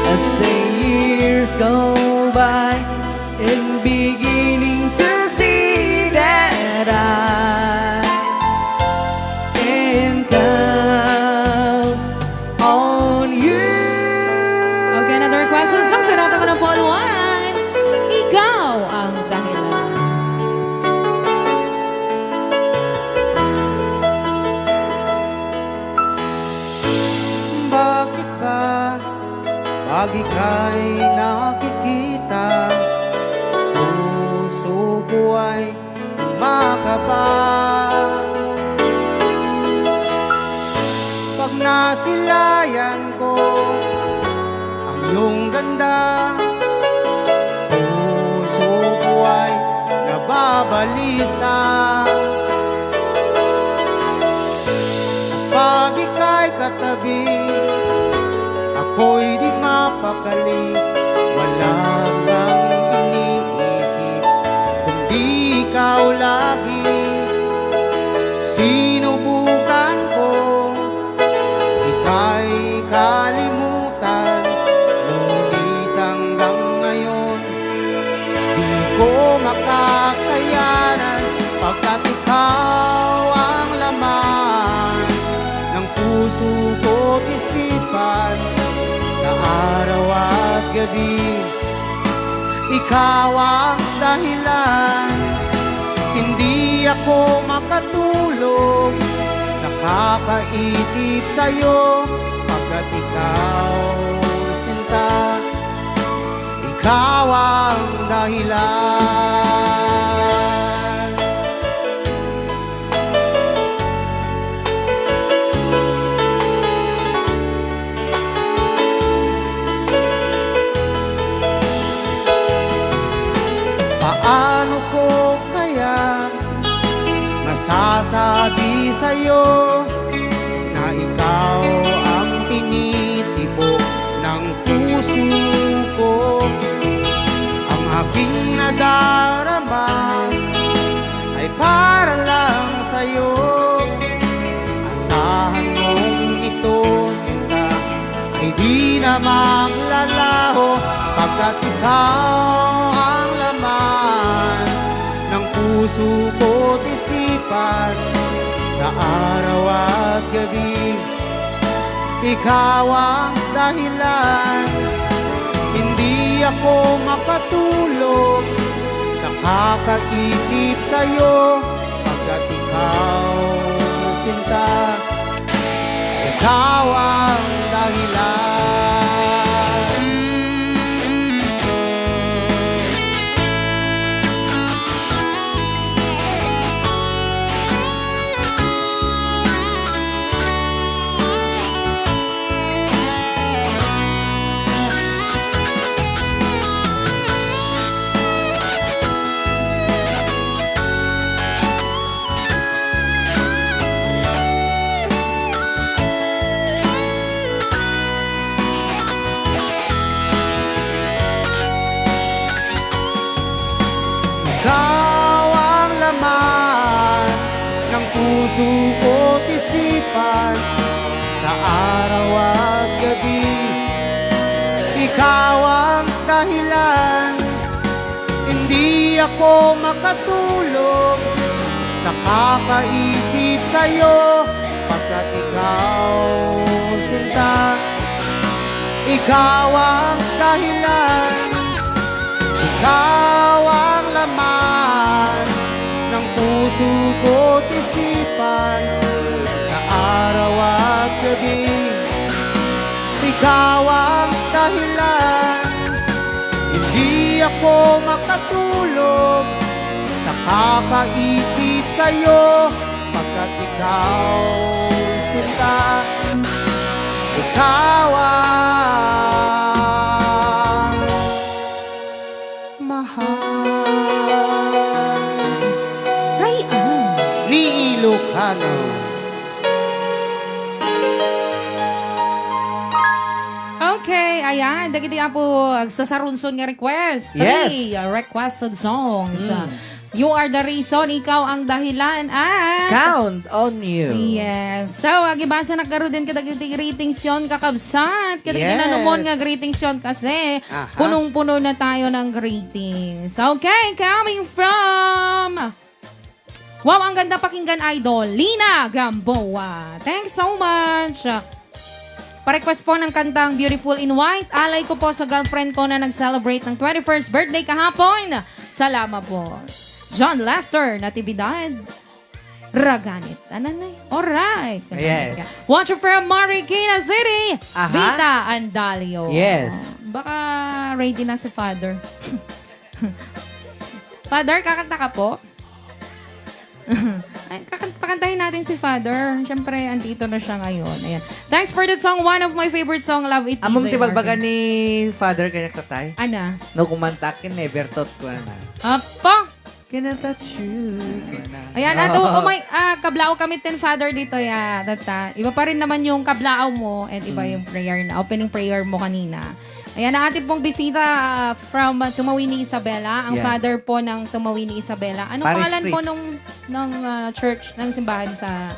As the years go by, I'm beginning to see that I can count on you. Okay, another request song sa Data ko ng Paul Juan. Ikaw ang dahilan. Bakit ba pag ika'y nakikita, puso ko ay makaba? Pag nasilayan ko ang iyong Anda, puso ko ay nababalisa. Pag ika'y katabi, ako'y di mapakali. Wala kang iniisip, kundi ikaw lagi. Sinubukan ko ika'y kalimutan, ngunit hanggang ngayon, di ko makakayanan, pagkat ikaw ang laman ng puso ko't isipan sa araw at gabi. Ikaw ang dahilan, hindi ako makatulog sa kakaisip sa'yo, pagkat ikaw, sinta, ikaw ang dahilan. Paano ko kaya masasabi sa'yo na ikaw ang tinitibok ng puso ko? Ang aking nadarama ay para lang sa'yo. Asahan mong ito, sinta, ay di na maglalaho, pagkat ikaw ang laman ng puso ko't isipan sa araw at gabi. Ikaw ang dahilan, hindi ako makatulog sa kakaisip sa'yo, pagkat ikaw, sinta, ikaw ang dahilan. Ikaw ang laman ng puso ko't isipan sa araw at gabi. Ikaw ang dahilan, hindi ako makatulog sa kakaisip sa'yo, pagkat ikaw, sinta, ikaw ang dahilan, ikaw ang laman ng puso ko't isipan sa araw at gabi. Ikaw ang dahilan, hindi ako makatulog sa kakaisip sa'yo, pagkat ikaw, sinta, ikaw ang mahal Ray Ann. Ni Ilocano. Okay, ayan. Dagiti apo, agsasarunson nga request. Yes. Three, uh, requested songs. Mm. Uh, You Are the Reason, Ikaw ang Dahilan, at Count on You. Yes. So, agibasanak garuden kadagiti greetings yon, kakabsat. Kadagiti Yes. nanumon nga greetings yon kasi Aha. punong-puno na tayo ng greetings. Okay, coming from Wow, ang ganda pakinggan, Idol. Lina Gamboa. Thanks so much. Pa-request po ng kantang Beautiful in White. Alay ko po sa girlfriend ko na nag-celebrate ng twenty-first birthday kahapon. Salamat po. John Lester Natividad. Raganit. Ananay. Alright. Yes. Watch from Marikina City. Aha. Vita Andalio. Yes. Baka ready na si Father. Father, kakanta ka po? Ay, kakan-, pakantahin natin si Father. Siyempre, andito na siya ngayon. Ayan. Thanks for that song. One of my favorite song, Love It Ammom Easy, ti bagbaga Marvin. Ni Father kaniak, tatay? Ana? No kumanta, "Can never thought ko na." Apa? "Can I touch you?" Ko na. Ayan, ato, oh my, ah, kablaaw kami ten Father dito, ya, tata. Iba pa rin naman yung kablaaw mo and iba Mm. yung prayer na, opening prayer mo kanina. Ayan, ang ating pong bisita, ah, from, ah, Tumawini, Isabela. Ang Yan. Father po ng Tumawini, Isabela. Anong Parish pangalan po priest. Nung, nung, ah, church, ng simbahan sa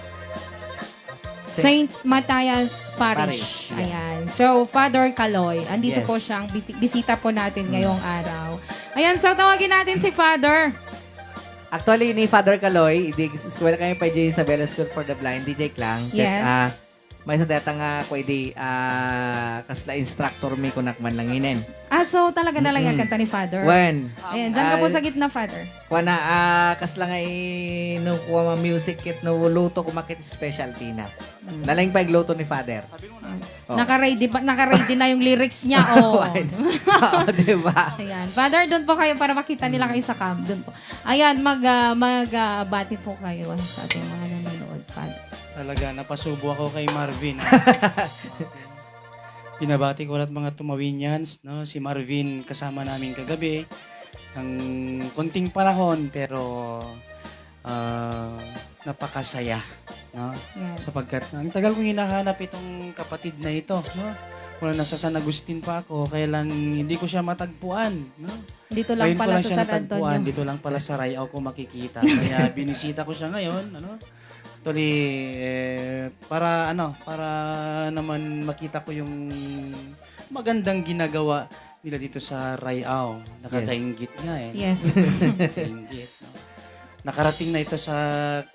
Saint Saint Matthias Parish? Parish, yeah. Ayan. So, Father Kaloy, andito Yes. po siyang bisi-, bisita po natin Mm. ngayong araw. Ayan, so tawagin natin si Father. Actually, ni Father Kaloy, idi eskwela kami pa idiay Isabela School for the Blind, D J Klang. Ket, Yes. ah, maysa dayta nga, kuan idi, ah, kasla instructor mi kunak man langinen. Ah, so talaga na lang Mm-mm. yung kanta ni Father? Wen. Ayan, dyan ka po Ay. Sa gitna, Father. Kuan na, ah, kasla nga i-, no, kuan, music kit, no, luto ko makit specialty na. Mm. Nalaing pa yung luto ni Father. Oh. Naka-ready ba, naka-ready na yung lyrics niya, oh. Wine. Oo, di ba? Ayan. Father, doon po kayo para makita nila kayo sa cam. Doon po. Ayan, mag, ah, mag, ah, bati po kayo sa ating mga nanonood, Father. Talaga, napasubo ako kay Marvin. Pinabati ko lahat mga Tumawinians, no? Si Marvin kasama namin kagabi ng konting panahon, pero, ah, napakasaya, no? Yes. Sapagkat ang tagal kong hinahanap itong kapatid na ito, no? Mula nasa San Agustin pa ako, kaya lang hindi ko siya matagpuan, no? Dito lang Ngayon ko pala lang sa siya San natagpuan, Antonio. Dito lang pala sa Ray-aw ko makikita. Kaya binisita ko siya ngayon, ano? Actually, eh, para ano, para naman makita ko yung magandang ginagawa nila dito sa Ray-aw. Yes. Nakakainggit nga eh. Yes. Nakakainggit, no? Nakarating na ito sa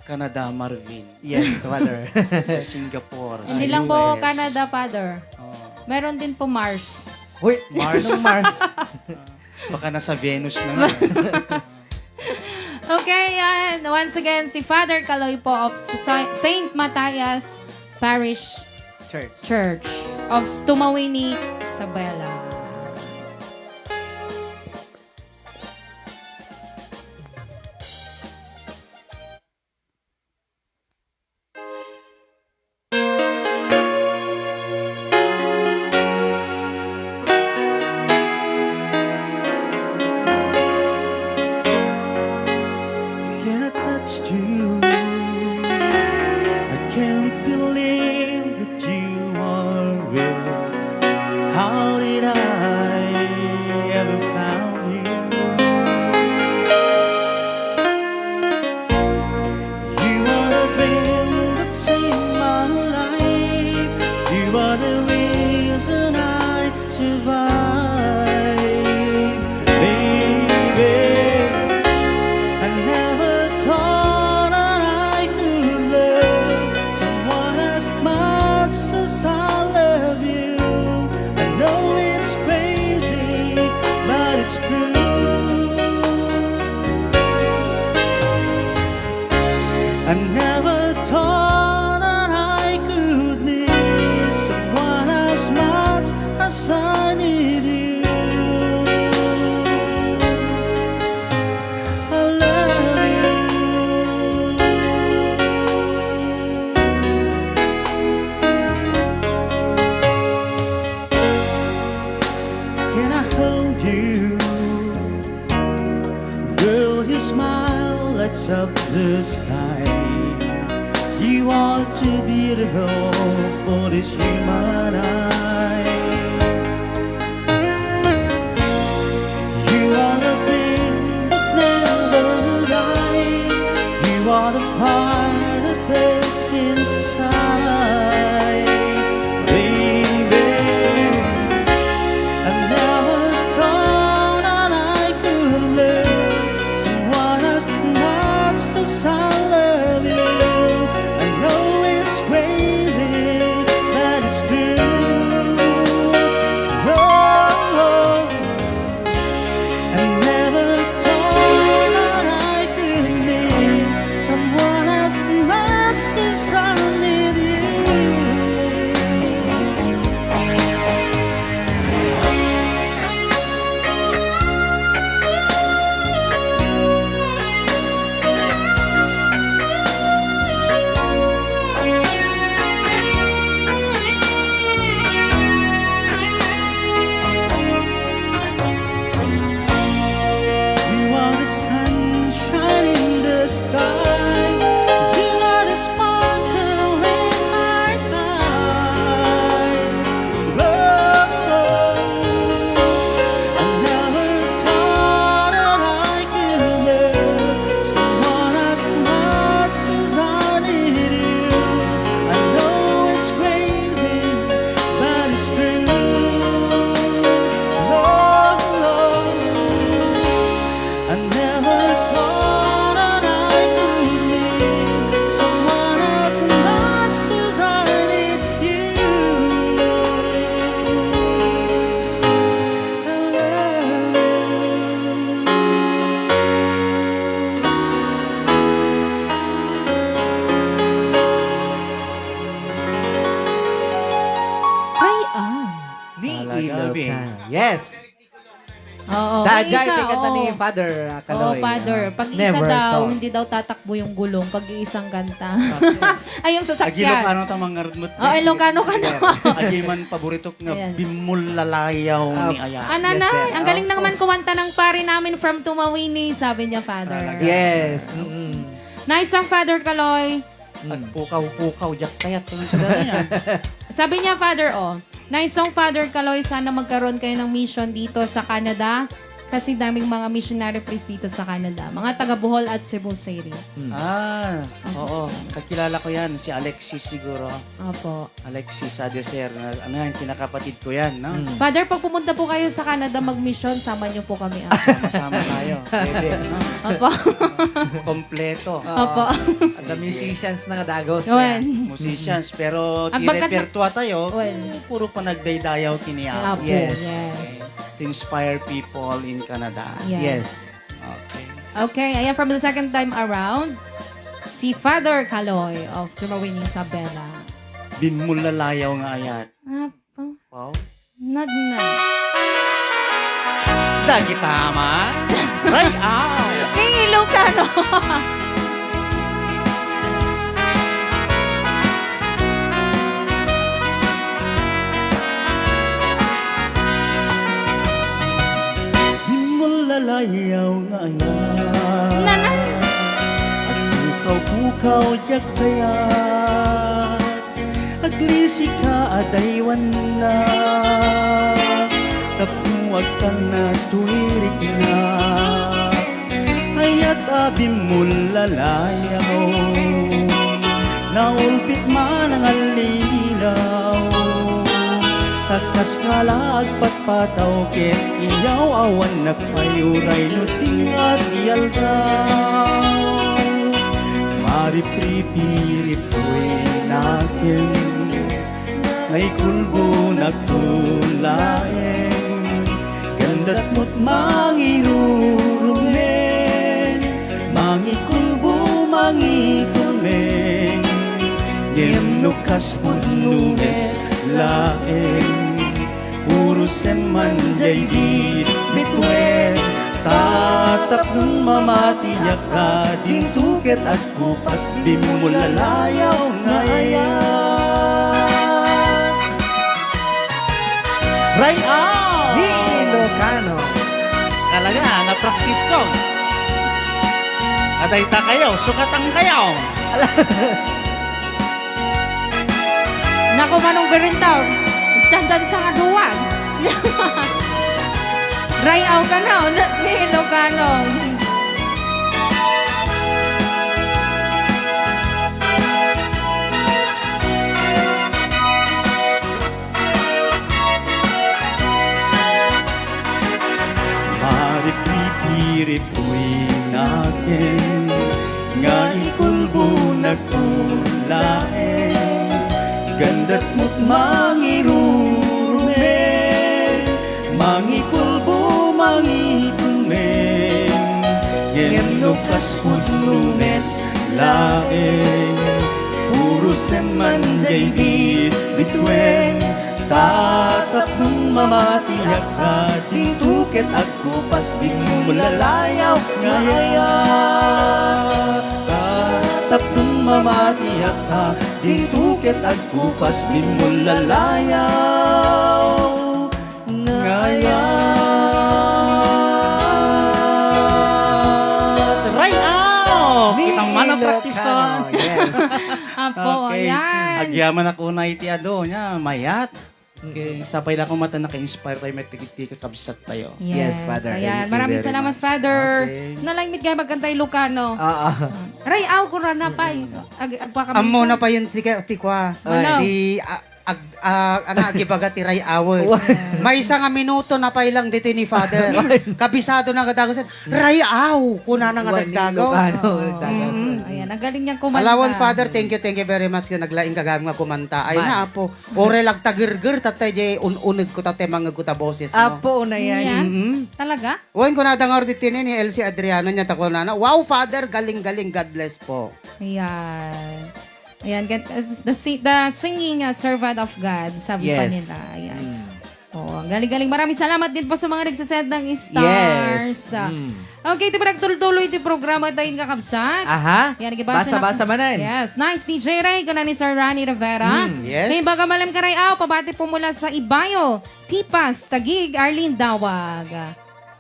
Canada, Marvin. Yes, Father. Sa Singapore, sa Hindi lang po U S. Canada, Father. Oo. Meron din po Mars. Uy, Mars. Anong Mars? Baka nasa Venus na nga. Okay, yan. Once again, si Father Kaloy po of Sa-, Saint Matthias Parish Church. Church of Tumawini, Isabela. Cannot touch you. I can't believe that you are real. How did I ever found you? You are the dream that's in my life. You are the reason I survive, baby. I never thought that I could love someone as much as I love you. I know it's crazy, but it's true. I never thought that I could need someone as much as I need you. I love you. Can I hold you? Girl, your smile lights up the sky. You are too beautiful for this human eye. You are the thing that never dies. You are the fire that burns inside, baby. I never thought that I could love someone as much as I love you. I know it's crazy, but it's true. Oo. Dahil Ay, dyan, isa, tingkad na ni oo. Father, ah, Oo, Kaloy, Father. ah, Pag-iisa never daw, to. hindi daw tatakbo yung gulong. Pag-iisang kanta. Okay. Ay, yung sasakyan. Agilokano ta, mga rudmot. Oh, Ilocano ka na. Sige. Agi man paborito nga Ayan. bimulalayaw ni Ah, Aya. Ah, nanay, Yes, sir. ang galing Opo. naman kumanta ng pare namin from Tumawini, sabi niya, Father. Talaga. Yes. Mm-mm. Nice song, Father Kaloy. Mm. Agpukaw-pukaw, diak kayat, ano sa gano'n yan? Sabi niya, Father, oh, "Nice song, Father Kaloy. Sana magkaroon kayo ng mission dito sa Canada. Kasi daming mga missionary priest dito sa Canada. Mga taga Bohol at Cebu City." Mm. Ah, Opo. oo. Kakilala ko yan. Si Alexis siguro. Opo. Alexis Adeser. Na, ano yan? Kinakapatid ko yan, no? Mm. Father, pag pumunta po kayo sa Canada, mag-mission, sama niyo po kami, ah. Sama-sama tayo. Pwede, no? Opo. Kompleto. Opo. At the Sige. musicians na nga dagos, Yun. yeah. Musicians, pero ti Agbagat na repertoire tayo, Well. puro panagdaydayaw kini Apo. Apo, Yes. yes. Okay. To inspire people in Canada. Yes. Yes. Okay. Okay, ayan, from the second time around, si Father Kaloy of Tumawini, Isabela. Bimulalayaw nga ayat. Apo. Wow. Nagnag. Dagita man. Ray-aw. Ni Ilocano. Bimulalayaw nga ayat. Nanay. Agpukaw-pukaw diak kayat. Aglisika a daywanna. Tapno agtalna to irikna. Ayat a bimulalayaw. Naulpit man ang allilaw. Ta kaskala agpatpataw ket iyaw awan pay uray no tinga ti aldaw. Maripripiripoy nakem, nga ikulbonakto laeng. Gandat met mangirurumen, mangikulbo, mangitulmeng. Ngem no kas pudno met laeng, puro sem man diay bitbituen. Ta tapno mamatiak a dinto ket agkupas, bimulalayaw nga ayat. Ray-aw! Ni Ilocano. Talaga, na-practice ko. Adayta kayo, sukatan kayo. Naku, Manong Berentao, dandan sa kaduan. Ray-aw ka na, oh, na, ni Ilocano. Maripripiripoy nakem, nga ikulbonakto laeng. Gandat met mangirurumen, mangikulbo, mangitulmeng. Ngem no kas pudno met laeng, puro sem man diay bitbituen. Ta tapno mamatiak a dinto ket agkupas, bimulalayaw nga ayat. Ta tapno mamatiak a dinto ket agkupas, bimulalayaw nga ayat. Ray-aw! Ni Kita man ang Ilocano. practice ko. Yes. Apo, Okay. ayan. Agyaman ako na iti ado niya, mayat. Okay, sapay la kung mata naka-inspire tayo, may tigit-tigit kakabsat tayo. Yes, Yes, Father. ayan. Thank you Maraming very salamat, much. Father. Okay. Nalaing met nga magkanta Ilocano. Oo. Ray-aw, kura na pay. Ag-, agpakami Ammo sa na pa yun, ti, ti kwa. Ano? Ti, ah, ag-, ah, ano, agibaga ti ray-aw. Wa- Maysa nga minuto na pay lang dito ni Father. Kabisado na kadagos. Ray-aw, kunana nga Wani dagdagaw. Ilocano, Oo. dagdagaw. Mm. Ayan, ang galing niyang kumanta. Alawan, Father, thank you, thank you very much nga naglaing ka gayam nga kumanta. Ay Man. na, apo. Uray lagta girgir, tatay, jay un-uneg ko, tatay, mangeg ko ta boses mo. Apo, una yan. Yan? Mm-mm. Talaga? Wen, kunada nga uri diti ni Elsie Adriano niya, ta kunana, "Wow, Father, galing-galing, God bless po." Ayan. Ayan, gan-, the si-, the singing, uh, servant of God, sabi pa Yes. nila. Ayan. Mm. Oo, Galing-galing. Maraming salamat din po sa mga nagsasend ng stars. Yes. Mm. Okay, iti panagtultuloy iti programa tayo, kakabsat. Aha. Yan, nagibasa na. Basa-basa manen. Yes. Nice, D J Ray, kuna ni Sir Ronnie Rivera. Mm, yes. Kay baga malam karay aw, pabati po mula sa Ibayo, Tipas, Taguig, Arlene Dawag.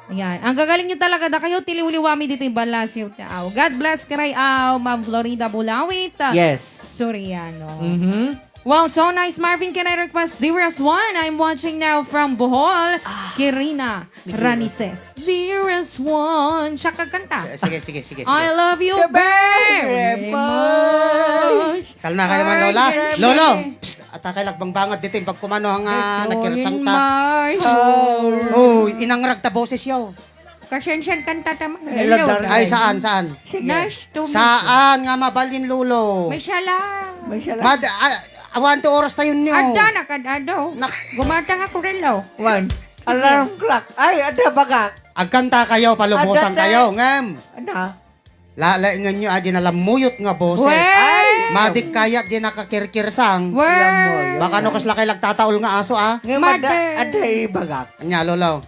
Ayan. Ang gagaling nyo talaga, da kayo, tiliwliwami dito yung balasyo. Aw. God bless karay aw, Ma'am Florida Bulawit. Yes. Soriano. Mhm. Wow, so nice, Marvin. Can I request Dearest One? I'm watching now from Bohol. Ah, Kirina Ranises. Dearest One. Siya kagkanta. Sige, sige, sige, sige. I love you very much. Kalna kayo man, Lola. Ay, Lolo, psst, atakay lagbangbangat dito yung pagkumano nga nakirsang ta. Oh, inangrag ta boses yaw. Kasensian kanta ta man. Hello, darling. Ay, saan, saan? Sige. Nice to meet you. Saan nga mabalin, Lolo? May sala. May sala. Mad-, ah, awan to oras tayo niyo. Adda na kad ado. Nak- Gumata nga kurilo. Wan. Alarm clock. Ay, adda bagak. Agkanta kayo, palubosan kayo, ngem. Ano? Lalaingan nyo, adi na lamuyot nga boses. Well! Ay! Madik kayat di nakakirkirsang. Well! Baka no kasla kay lagtataol nga aso, ah. Ngem adda, adda ibagak. Anya, Lolo?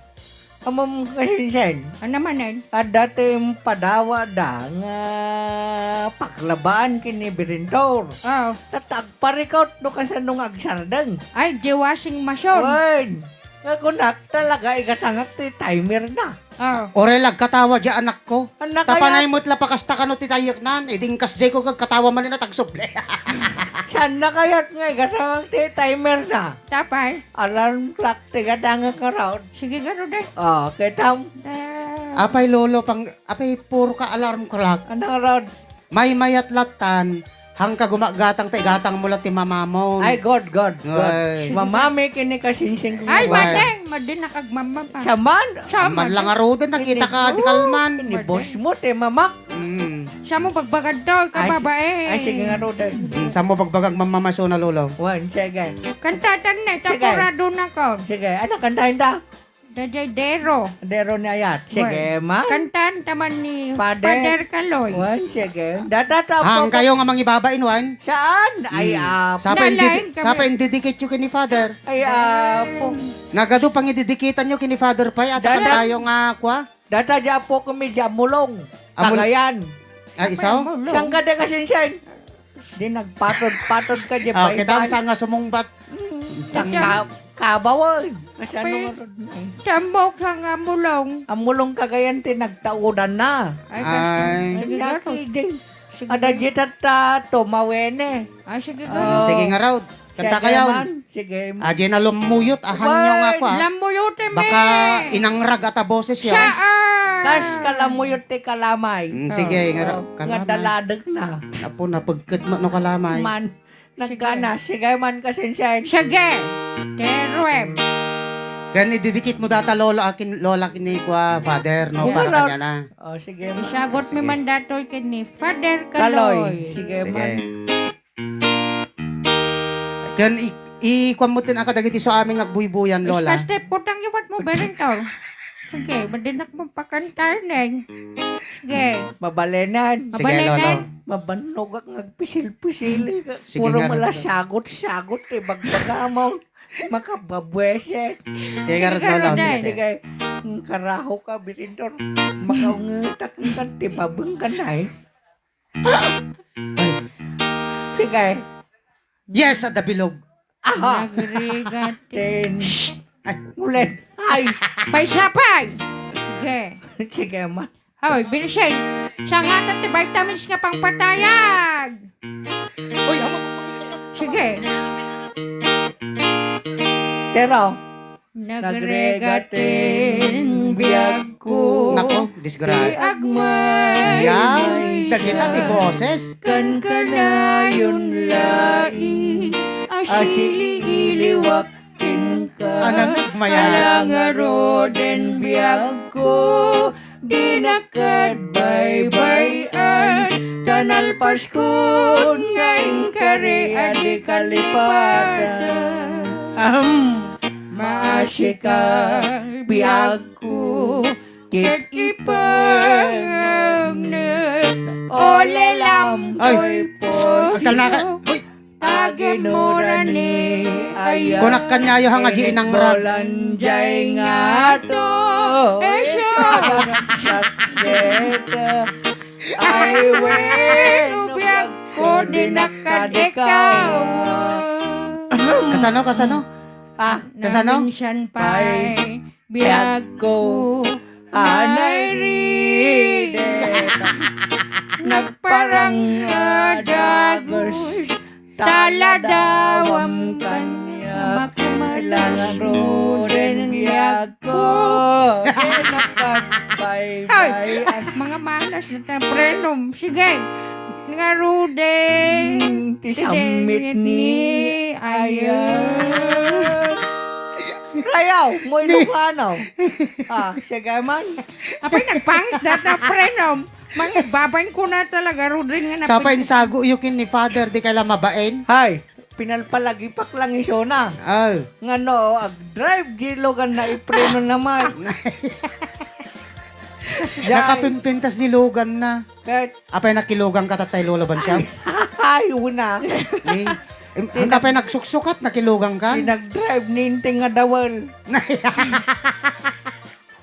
Amom kasinsen. Ano manen? Adda ti impadawa da nga paklabaan kini Birintor. Oo. Tatagparikot no kasano nga agsardeng. Ay, di washing machine. Wen. Nga kunak talaga, igatangak ti timer na. Oh. Orel, agkatawa di anakko. Anak, tapanay met la pakasta kano ti tayeknan. Idin kas di ko agkatawa man ina tagsubli. Saan na kayat nga igatangak ti timer na? Tapay? Alarm clock ti gatangak nga raod. Sige, garo de. Oh, kitam. Eh. Apay lolo, pang, apay puro ka alarm clock. Ano raod? Maymayat lattan, hangka gumaggatang ta igatang mo la ti mamamon. Ay, God, God, God. Ay. Mamami kini kasinsing ko. Ay, mateng, madin nakagmamam pa. Saman? Saman lang aruden, nakita ka, di kalman. Ni boss mo, ti mamak. Mm. Siya mo bagbagad to, kababae. Ay, sige nga, Roden. Mm, siya mo bagbagag mamamaso na, lolo. Wan, sige. Kantatan na, sige. Taporado na ko. Sige, ano, kantahin ta? Daydiay Dero. Dero ni Ayat. Sige, man. Kantan taman ni Father. Father Kaloy. Wan, sige. Data ta. Hang kayo nga mangibabain, wan? Saan? Ay, apo. Sapa indidi-, sapa indidikit yo kini Father? Ay, apo. Nagadu pangididikitan yo kini Father pay, at tayo nga, kwa? Data di apo ko mi di amulong. Amul-, Kagayan. Ay, isaw? Saan ka de kasinsen? Di nagpatod-patod ka di. Ah, kita mo sa nga sumungbat. Mm. Ka-, kabaw, oy. Kasi ano nga ron, eh. Tambok sa nga mulong. Ang mulong kagayan ti nagtaudan na. Ay, ay. Sige, sige. Ada di tatta, tumawene. Ah, sige, sige nga raw. Kanta kayaw. Sige, man. Sige, man. Aje na lumuyot, ahan nyo nga kwa. Lamuyot, eh, baka inangrag ata boses yaw. Kas kalamuyot ti kalamay. Mm, sige, nga raw. Nga kalamay. Daladek na. Apo, napagked mo no kalamay. Man. Nagkana, sige man, kasensiaen. Sige. Teruem. Ken ididikit mo data lolo akin, lola kini kwa, father, no, para kanya na. Oh, sige man. Isagot mi man datoy ken ni Father Kaloy. Kaloy. Sige man. Ken i-, ikuan mo ten aka dagiti so amin nga agbuybuyan, lola. Iskastep, putang iwat mo, Berentol. Sige, madinak mo pakantanen. Sige. Mabalenan. Sige, mabalenan. Lolo. Mabannog ak nga agpisil-pisil. Sige, puro nga, mala sagot-sagot, eh, bagbaga mo. Makababueset. Sige, sige, Lolo. Sige, sige. Sige. Karaho ka, Birindor. Makaungitak ka, tibabeng ka na, eh. Ay. Sige. Yes, at the bilog. Aha. Nagrigatin. Shh! Ay, ulit. Ay. Pay sapay. Sige. Sige, ma. Hoy, Bilsing. Sangatan ti vitamins nga pangpatayag. Uy, amo. Sige. Pero, nagregatin biagko. Nako, disgrasya. Ti agmay. Yan, dagita ti boses. Kankanayon laing, asili-iliwak kenka. Anan agmaya. Ala ngaruden biagko, dinak kad baybay-an, ta nalpaskon nga inkari a di kalipatan. Ahem. Maasika biagko, ket ipangangnek. Ole lam. Ay, toy pos. Agtalnaka. Uy. Ag- Kinurani, ayan. Kunak kaniayo, ha, nga di inangrag. Bolanjay nga to. Eh, siya. Ay, wen, biag ko, di nakadikaw. Kasano, kasano? Ah, kasano? Naminsan pa'y biag ko, anay ride. Nagparang nga dagus, taladawam kaniak, makumalangan ruden biag ko. Ay, mga malas na tayo, prenom. Sige. Nga ruden. Hmm, ti sammit ni Ayan. Ayaw, mo Ilocano. Ah, siya man. Apay, nagpangit data, prenom. Mangbabain ko na talaga, Rodrin, nga Sa napin- painsago yo ken ni Father, di kay la mabain? Hay, pinalpalagipak lang isuna. Oh. Ngano, ag-drive di Logan na ipreno naman. Jay. Nakapimpintas ni Logan na. Ket Apay, nakilugan ka, Tatay Lolo Bansiang? Ay, una. Eh, em, Di ang nag- kapay nagsuksukat, nakilugan ka? Di nag-drive ni Inting nga dawel.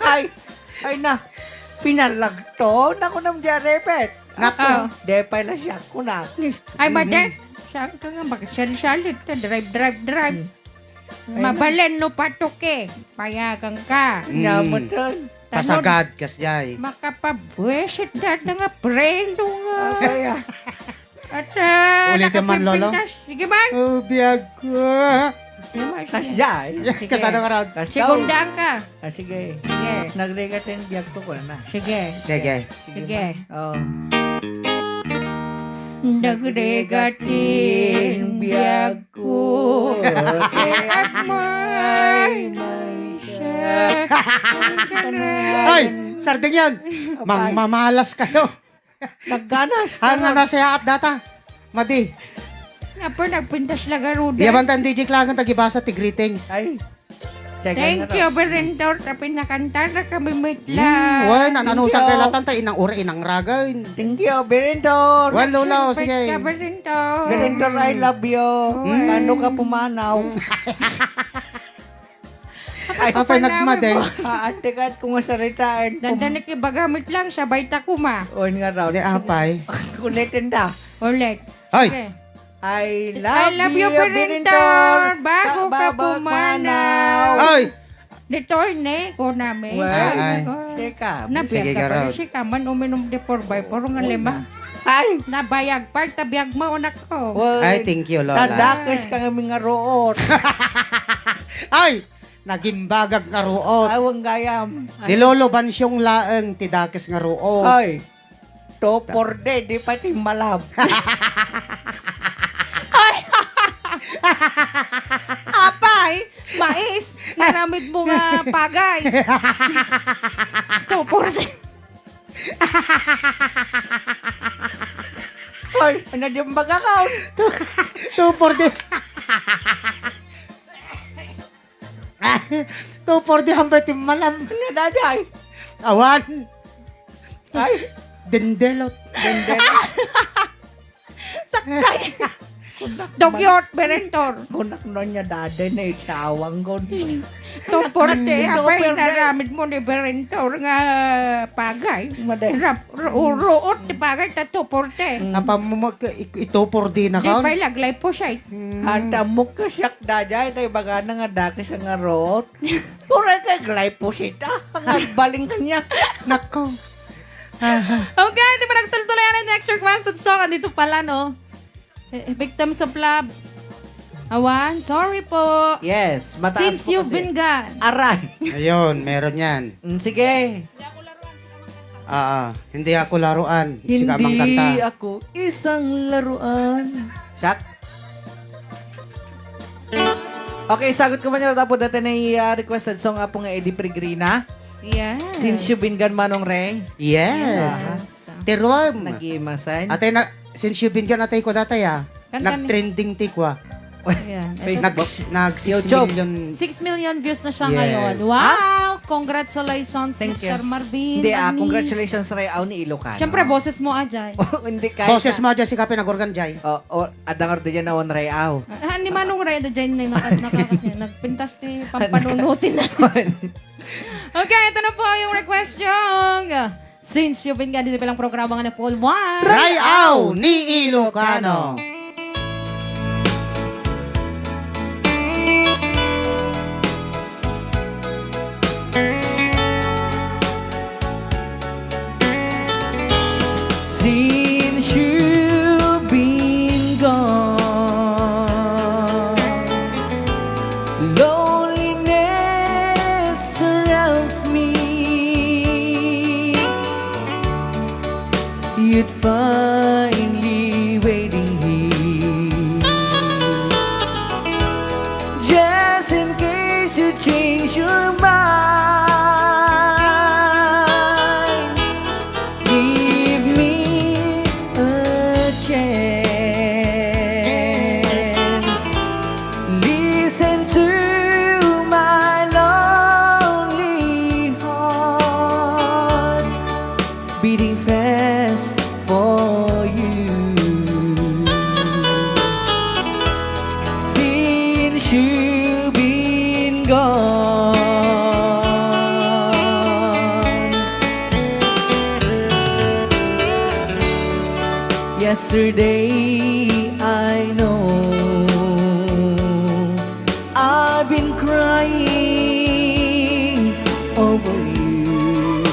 Ay, ay na. Pinalagto na ko ng diarepet. Nako. Oo. Depay la siya ko na. Ay, made. Saan ka nga magsali-salit? Drive, drive, drive. Hmm. Ay, Mabalen no patuki. Payagan ka. Mm. Nya, matan. Pasagad, kasjay. Makapabwisit dada nga preno nga. Asaya. At, ah, Ulitin man, Lolo. nakapimpintas. Sige, man. Oh, biag ko. Sige, man, sige. Kasjay. Sige. Kasano ka raw? Kasjay. Segundaan ka. Ah, sige. Sige. Nagregat yung biag ko, ko na. Sige. Sige. Sige. Oh. Nagregatin biag ko, ti agmaymaysa. Ay, sarding yan. Apay. Mangmamalas kayo. Nagganas. Ang ano siya at data? Madi. Napo, nagpintas lang, Rudy. Yaman tan D J Klagan, tagibasa ti greetings. Ay. Thank you, Berendor. Tapin nakanta na kami mitla. Hmm, wen, an-, ano sa kailatan ta, inang ura, inang ragan. Thank you, Berendor. Wen, Lola, o, sige. Berendor. Berendor, I love you. Hmm. Paano ka pumanaw? Hmm. Ay, apay, nagmadi. Ah, antikat ko nga saritaan. Dandanik ibagamit lang, sabay ta kuma. Wen nga raw. Di, apay. Ulitin da. Ulit. Hoy! Okay. I love you, Birintor. Bago ka pumanaw. Ay! Ditoy ne, ko namin. Well, ay, ay. Sika. Sige, garo. Sika man uminom di four by four nga lima. Ay! Nabayag pa, tabiag mo, anak ko. Well, ay, thank you, Lola. Tadakes ka nga mingaruot. Ay! Nagimbagag nga ruot. Ay, wen gayam. Ni Lolo Bansyong laeng ti dakes nga ruot. Ay! Two four D, di pay timmalab. Ay! Apay, mais, naramid mo nga pagay. Two four D. Ay, ano di ang baga ka? Two four D. Two four D, hampay timmalab. Ano, daday? Awan. Ay. Dendelot. Dendelot. Saktay. Kunak man. Dugyot, Berentor. Kunak no niya, daday na itawang ko. Two four D, apay, naramid mo ni Berentor nga pagay. Maday. Rap-, ru-, ruot ti pagay ta two four D. Mm. Apa mo mag-, i-, i-two four D na ka? Di pay la, glyphosate. Hmm. Anta mo ka siak, daday, tay bagana nga dakes nga ruot. Turay kay glyphosate, ah. Ang agbaling kanya. Nako. Okay, di ba nagtuloy-tuloy ang next requested song? Andito pala, no? Eh, Victims of Love. Awan, sorry po. Yes, mataas po kasi. Since you've been gone. Aray. Ayun, meron yan. Mm, sige. Ah, ah. Hindi ako laruan. Sika mang kanta. Hindi ako isang laruan. Siak. Okay, sagot ko man yun. Tapos dati na i-, ah, requested song, Apo nga Eddie Peregrina. Yes. Since you've been gone, Manong Ray. Yes. Yes. Tiruam. Nag-iimasan. Atay na, since you've been gone, atay ko datay, ah. Nag-trending ti kwa. Ayan. Facebook. Nag-, nag six million. Six million views na siya ngayon. Yes. Wow! Congratulations, Thank you. Mister Marvin. Hindi, ah, Ani. Congratulations, Ray Aw ni Ilocano. Siyempre, boses mo, Ajay. Oh, hindi, kahit Boses na mo, Ajay, si Kape nag-organ, Jay. Oh, oh, adda nga rin dyan na on Ray Aw. Ah, ni Manong Ray, adda dyan na naka-, nakakasya. Nagpintas ni pampanunutin na. Okay, ito na po yung request yung, ah, Since you've been nga dito bilang programa nga Full One. Ray Aw ni Ilocano. Since you've been gone, loneliness surrounds me. You'd find me waiting here, just in case you change your mind. Give me a chance. Listen to my lonely heart beating fast for you. Since you've been gone, yesterday I know I've been crying over you,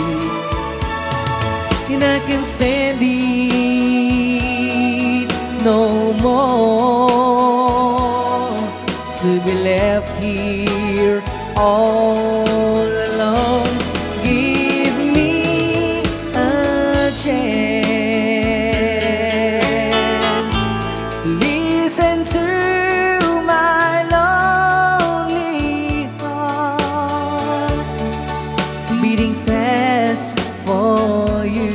and I can stand it no more to be left here all alone. Give me a chance. Listen to my lonely heart beating fast for you.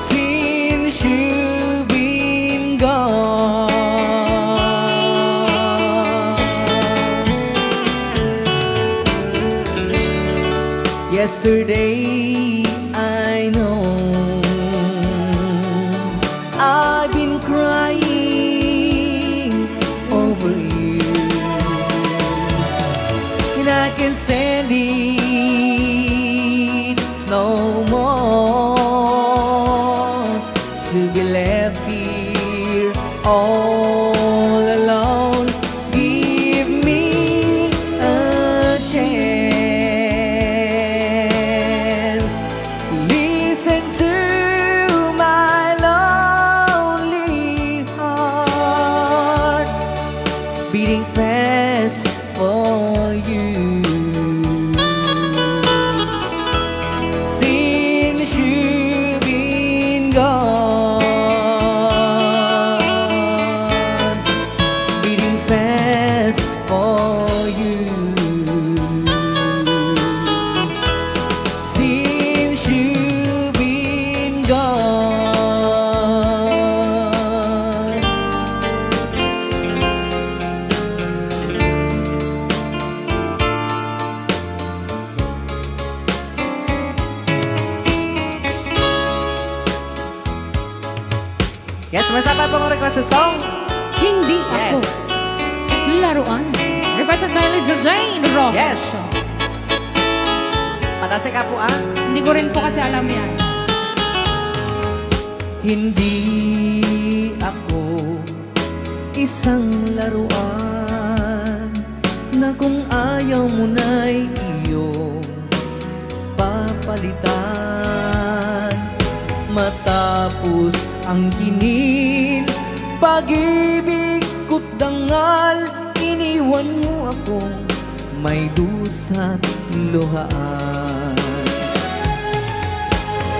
Since you've been gone, yesterday I know I've been crying over you, and I can stand it no more to be left here all alone. Give me a chance. Listen to my lonely heart beating fast for you. Since you've been gone, beating fast for you. Since you've been gone, Yes, may isa pa pong requested song. Hindi Yes. Ako. Laruan. Requested by Liza Jane Rojas. Yes. Patase ka po, ah. Hindi ko rin po kasi alam yan. Hindi ako isang laruan na kung ayaw mo na'y iyong papalitan. Matapos ang kinil, pag-ibig ko't dangal, iniwan mo akong may dusa't luhaan.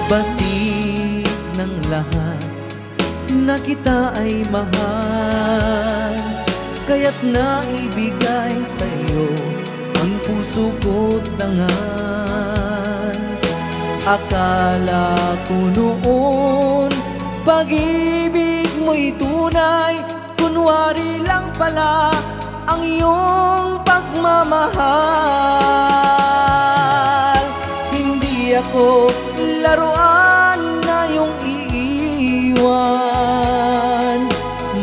Bati ng lahat na kita ay mahal, kaya't naibigay sa'yo ang puso ko't dangal. Akala ko noon, pag-ibig mo'y tunay, kunwari lang pala ang iyong pag- mamahal. Hindi ako laruan na iyong iiwan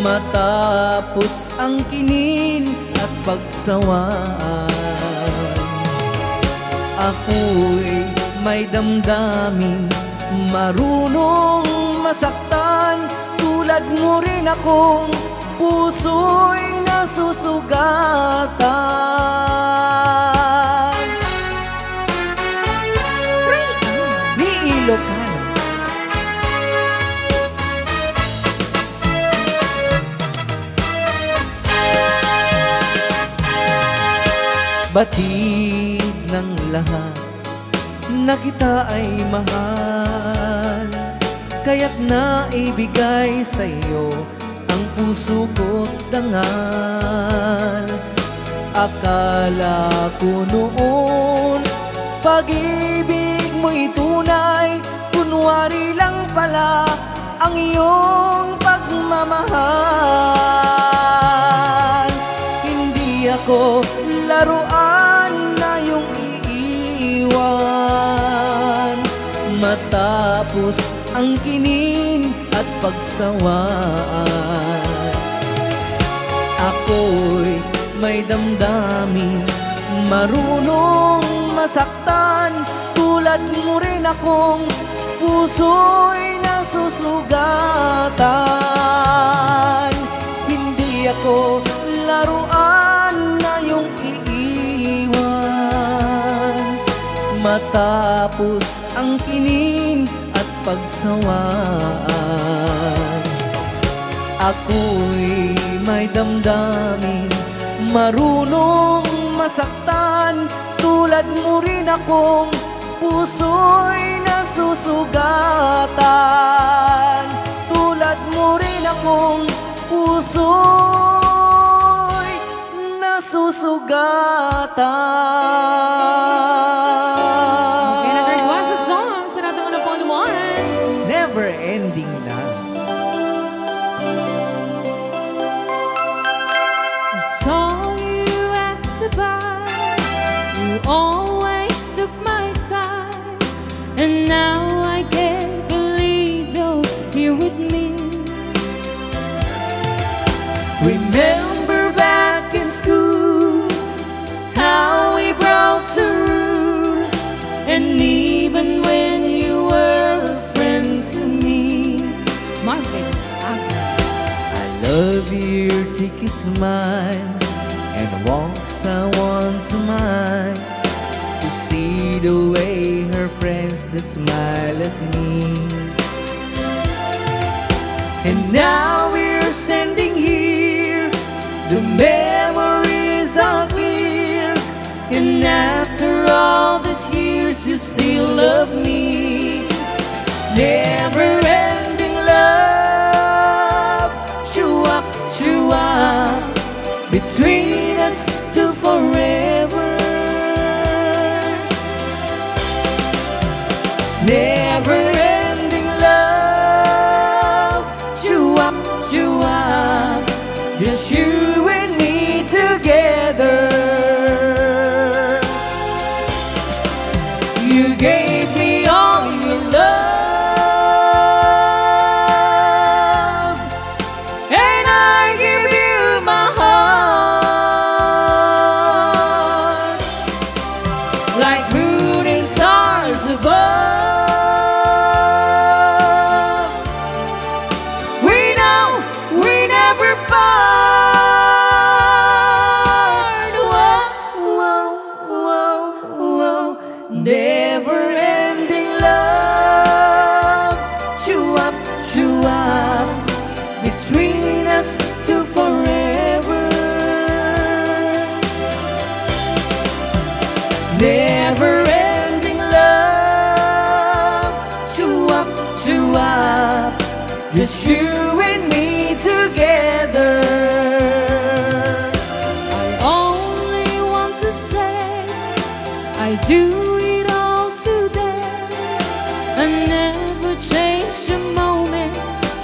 matapos angkinin at pagsawaan. Ako'y may damdamin, marunong masaktan, tulad mo rin akong puso'y nasusugatan. Ni Ilocano. Batid ng lahat na kita ay mahal, kaya't naibigay sa iyo ang puso ko't dangal. Akala ko noon, pag-ibig mo'y tunay, kunwari lang pala ang iyong pagmamahal. Hindi ako laruan na iyong iiwan matapos angkinin at pagsawaan. Ako'y may damdamin, marunong masaktan, tulad mo rin akong puso'y nasusugatan. Hindi ako laruan na iyong iiwan matapos angkinin at pagsawaan. Ako'y may damdamin, marunong masaktan, tulad mo rin akong puso'y nasusugatan. Tulad mo rin akong puso'y nasusugatan. Okay, another requested song, Senado Unapon one. Never Ending Love. I saw you at the bar. You always took my time. And now I can't believe you're here with me. Remember back in school, how we broke the rule, and even when you were a friend to me. Marvin, ah. I love your cheeky smile and walks I want to mine, to see the way her friends that smile at me. And now we're standing here, the memories are clear, and after all these years, you still love me. Never ending love, shuwak, shuwak, between us to forever. Never ending love, shuwak, shuwak, just you and me together. You gave me all your love, and I give you my heart, like moon and stars above. We know we never part. Whoa, whoa, whoa, whoa. Never ending love, shuwak, shuwak, between us to forever. Never ending love, shuwak, shuwak, just you and me together. I only want to say I do it all today. I never change a moment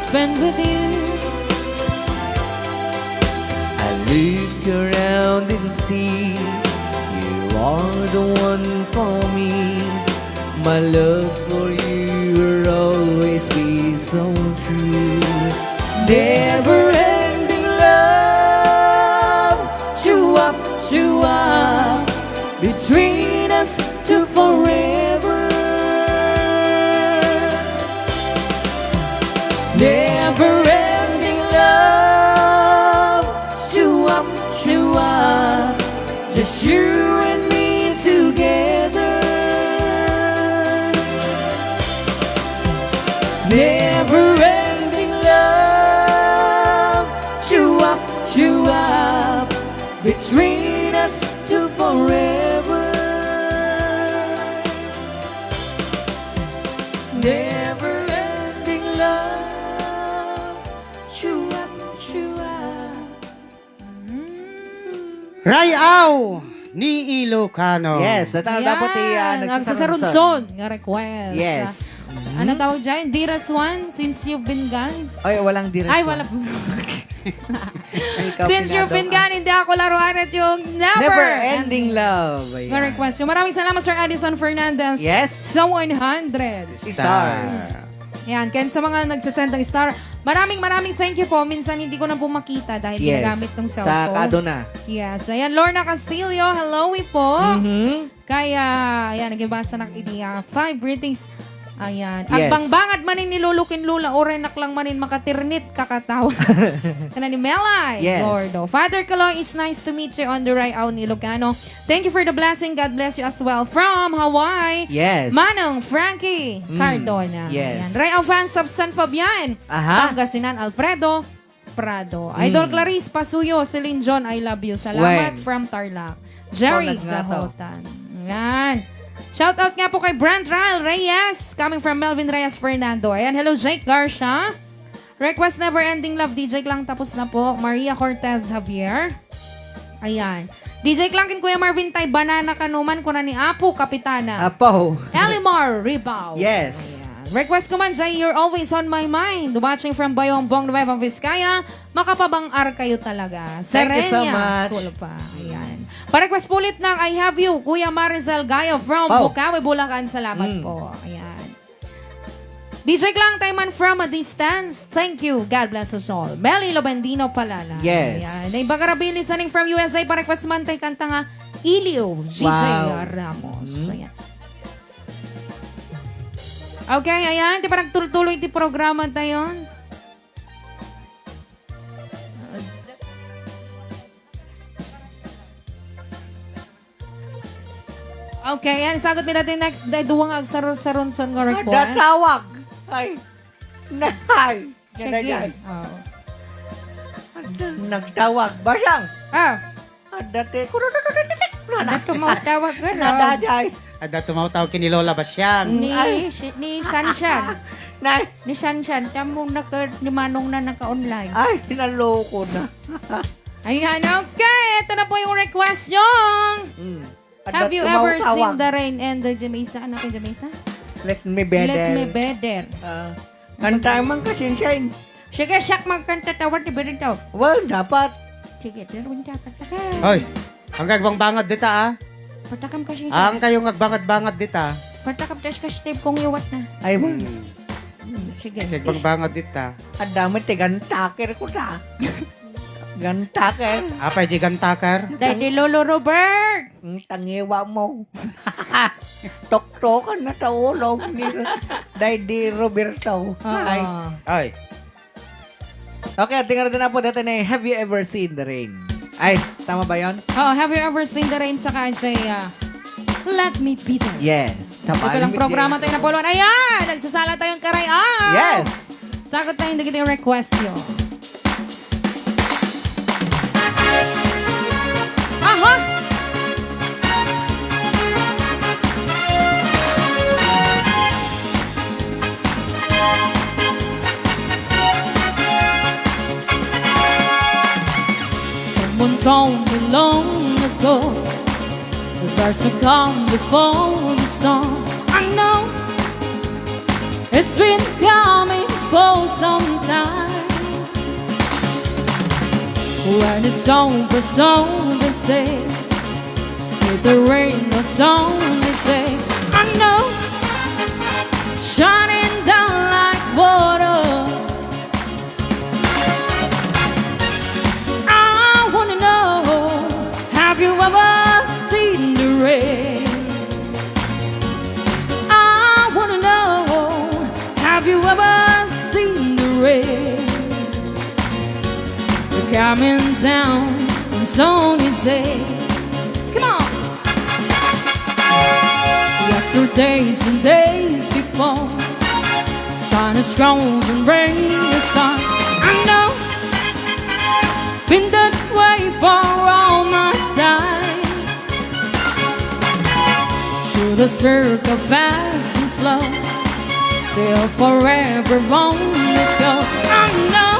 spent with you. I look around and see You're the one for me. My love for you will always be so true. Never ending love, true up, true up, between us to forever. Never ending love, true up, true up, just you and me together. Never ending love, true up, true up, between us to forever. Never ending love, true up, true up. Ray-aw ni Ilocano. Yes, at ang dapat ti ah, Ayan, nagsasarunson. nagsasarunson nga request. Yes. Ano tawag dyan? Dearest one, since you've been gone? Ay, walang dearest Ay, one. wala. Ikaw Since you've pinado. been gone, hindi ako laruan at yung never, Never ending love. Nga Ayan. request. Yung maraming salamat, Sir Addison Fernandez. Yes. Sa one hundred. Stars. Yan, kaya sa mga nagsasend ng star, maraming maraming thank you po. Minsan hindi ko na po makita dahil Yes. ginagamit ng Sa cellphone. kado na. Yes. Ayan, Lorna Castillo, hello po. Mhm. Kaya, ayan, nagbasa na idi ah, five greetings. Ayan. Yes. Agbang bangad manin ni Lolo ken Lola, oray nak lang manin makatirnit kakatawa. Kana ni Melay Yes. Gordo. Father Kaloy, it's nice to meet you on the Ray-aw ni Ilocano. Thank you for the blessing. God bless you as well. From Hawaii, Yes. Manong Frankie Mm. Cardona. Yes. Ayan. Ray-aw fans of San Fabian, Aha. Pangasinan, Alfredo Prado. Idol Mm. Clarice Pasuyo, Celine John, I love you. Salamat When? From Tarlac. Jerry Paulad nga to. Gahotan. Yan. Shout out nga po kay Brent Ryle Reyes, coming from Melvin Reyes Fernando. Ayan, hello Jake Garcia. Request Never Ending Love, D J Klang, tapos na po. Maria Cortez Javier. Ayan. D J Klang ken Kuya Marvin tay banana kanuman, kuna ni Apo Kapitana. Apo. Elimar Ribao. Yes. Ayan. Request ko man, Jay, you're always on my mind. Watching from Bayongbong, Nueva Vizcaya. Makapabang-ar kayo talaga. Thank you so Serenia much. Culpa. Ayan. Pa-request po ulit ng I Have You, Kuya Maricel Gayo from Oh. Bukawi, Bulacan. Salamat Mm. po. Ayan. D J Klang Tayman from a distance. Thank you. God bless us all. Melly Lobendino Palala. Yes. Ayan. Naimbag a rabii listening from U S A. Pa-request man tay kanta nga Iliw. G J Wow. Ramos. Mm. Ayan. Okay, ayan. Di ba nagtultuloy ti programa tayo? Okay, ayan. Sagot mi dati next. Day, duwa nga agsarunson nga request. Ada tawag. Ay. Nay. Sige. Nay. Oo. Ada nagtawag. Basang. Ah, Ada te. Ada tumawag-tawag, ano? Nadaday. Ada tumawag-tawag kini Lola Basyang. Ni, Ay. si, ni Shanshan. Nay. Ni Shanshan. Tamong naka, ni Manong na naka-online. Ay, naloko na. Ayan, okay. Ito na po yung request yung Mm. Have you ever seen the rain and the Jamaica? Ano kay Jamaica? Let me be Let there. me be there. Ah, kanta man kasi, Shane. Sige, siak magkanta tawad ni Benito. Well, dapat. Sige, pero hindi dapat ka. Hoy, ang agbang-bangad dita, ah. Patakam kasi. Ang kayo agbangad-bangad dita. Patakam tas ka Steve kung iwat na. Ay, man. Sige. Agbang-bangad dita. Adami ti gantaker ko ta. Gantaker. Apay di gantaker? Dahil di Lolo Robert. Ang tangiwa mo. Toktokan na ta ulo ni Daddy Roberto. Oo. Ay. Ay. Okay, tingnan natin na po dito na, have you ever seen the rain? Ay, tama ba yun? Oh, have you ever seen the rain sa kay ah, Let me be there. Yes. Ito lang programa tayo na puluan. Ayan! Nagsasala tayong karay. Ah! Yes. Sagot tayo, hindi kita yung request nyo. Aha! Someone told me long ago that there's a calm before the storm. I know it's been coming for some time. When it's over, so they say, The rain was only day. I know, shining down like water. I wanna know, have you ever seen the rain? I wanna know, have you ever seen the rain coming down on sunny day? Come on! Yesterdays and days before, sun is cold and rain is hot. I know, been that way for all my time. Through the circle fast and slow, till forever won't let go. I know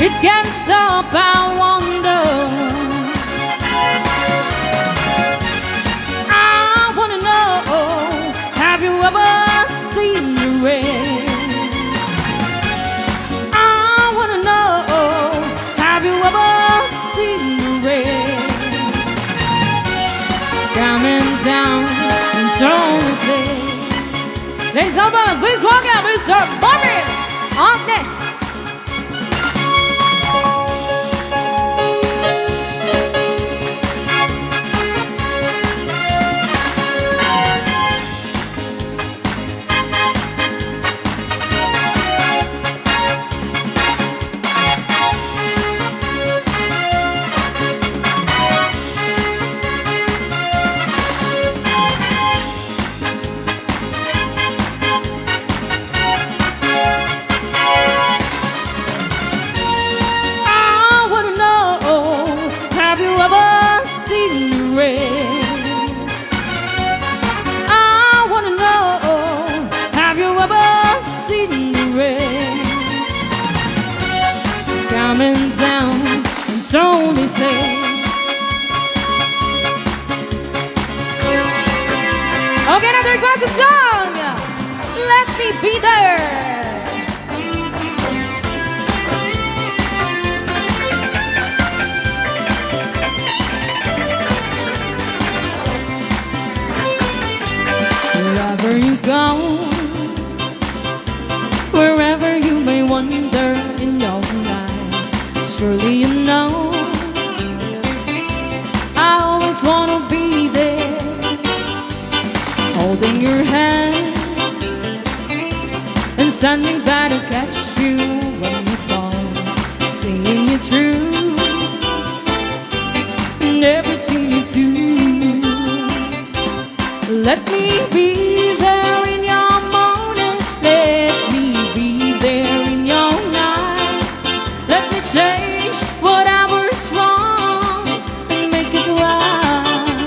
it can't stop, I wonder. I wanna know, have you ever seen the rain? I wanna know, have you ever seen the rain coming down on sunny day? Ladies and gentlemen, please welcome Mister Bobby Ogden. I wanna know, have you ever seen the rain? I wanna know, have you ever seen the rain coming down on sunny day? Okay, another requested song. Let me be there. Wherever you go, wherever you may wander in your life, surely you know I always wanna be there, holding your hand and standing by to catch you when you fall, seeing you through in everything you do. Let me be there in your morning. Let me be there in your night. Let me change whatever's wrong and make it right.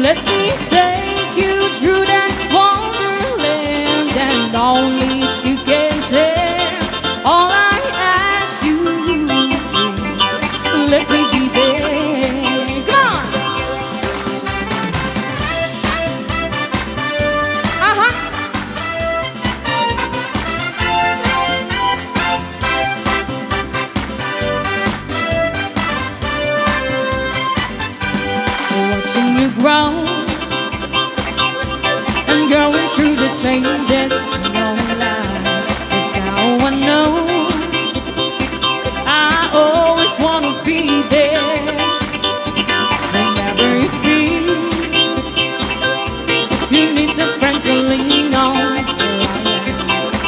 Let me take you through that wonderland that only two can share. All I ask you is let me be there. Come on! Aha! Watching you grow and going through the changes in your life. That's how I know I always wanna be there. Whenever you feel you need a friend to lean on,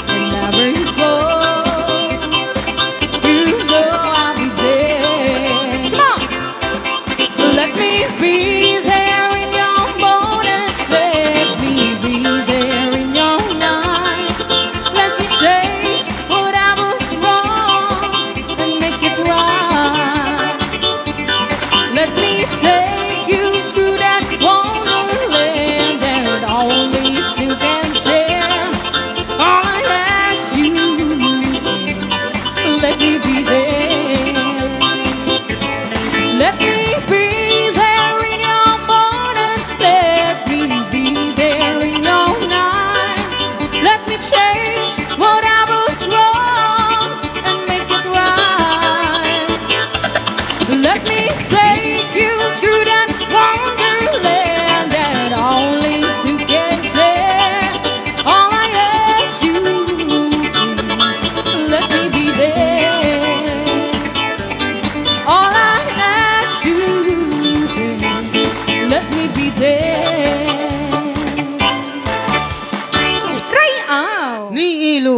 whenever you go, you know I'll be there. Come on! Let me be there in your morning. Let me be there in your night. Let me change whatever's wrong and make it right. Let me take you through that wonderland that all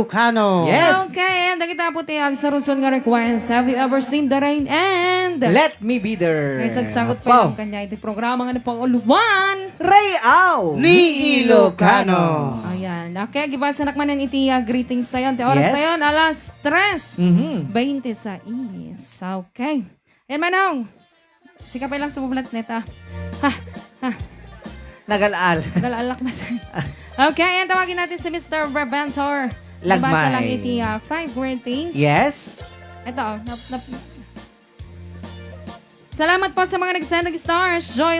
Kano. Yes. Okay, and dagita po ti agsarudson nga request. Have you ever seen the rain and Let me be there. Ay, sagsagot pa Apo. Yung kanya iti programa nga napauluan. Rayaw Ni Ilocano. Ayan. Okay, gibasanak manen iti, ah, greetings tayo. Ti oras Yes. tayo, alas tres Mhm. twenty-six. Okay. Yan, Manong. Sika pa lang sumublat neta. Ha, ha. Nagal-al. Nagal-alak na sa Okay, ayan, tawagin natin si Mister Reventor. Lagmay. Nabasa lang iti, ah, five greetings. Yes. Ito, oh, nap-, nap-, salamat po sa mga nag-send ng stars. Joy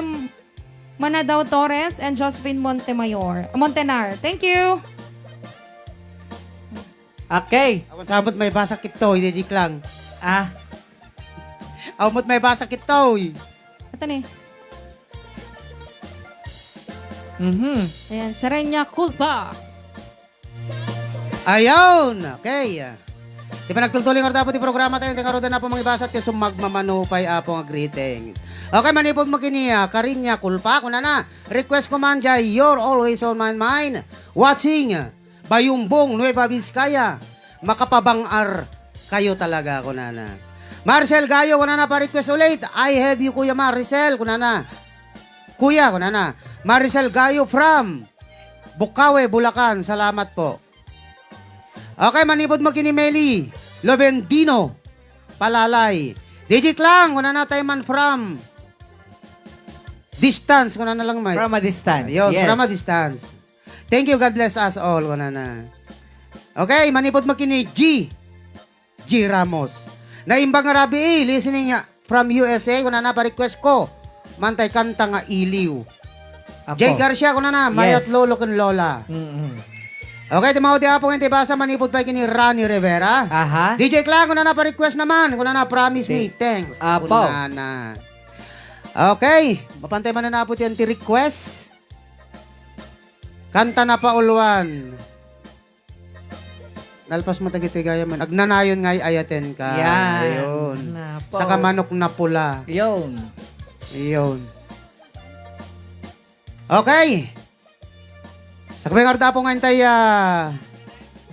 Manadaw Torres and Josephine Montemayor, Montenar. Thank you. Okay. Awan sabot may basa kito, hindi jik lang. Ah. Awan may basa kito, eh. Ito ni. Mhm. Ayan, Serenia Culpa. Ayun! Okay. Ti panagtultuloy nga dapat ti programa tayo, ti karudan na po mangibasa ti sumagmamano pay Apo nga greetings. Okay, manipod mo kini, ah, Karinya Kulpa, kunana, request ko man jay, you're always on my mind. Watching, Bayumbong, Nueva Vizcaya. Makapabang-ar kayo talaga, kunana. Marcel Gayo, kunana, pa-request ulit. I have you, Kuya Maricel, kunana. Kuya, kunana. Maricel Gayo from Bukawe, Bulacan. Salamat po. Okay, manipod mo kini Meli Lovendino Palalay. Digit lang, kunana tayo man from distance, kunana lang, Mike. From a distance, Ayun, yes. From a distance. Thank you, God bless us all, kunana. Okay, manipod mo kini G. G Ramos. Naimbag nga rabii, listening nga from U S A, kunana pa-request ko. Mantay kanta nga Iliw. Apo. Jay Garcia, kunana, Mayat Yes. Lolo ken Lola. Mm-mm. Okay, ti maudi Apo nga inti basa, manipod pay kini Rani Rivera. Aha. D J Clang, kunana pa-request naman. Kunana, promise me. Ti-, Thanks. Apo. Kunana. Okay, mapantay man na Apo ti request. Kanta na pa ulwan. Nalpas mo dagiti gayam man. Agnanayon nga ay-ayaten ka. Yan. Ayun. Napo. Saka manok na pula. Yun. Ayun. Okay. Sakbay nga ardapo nga intay, ah,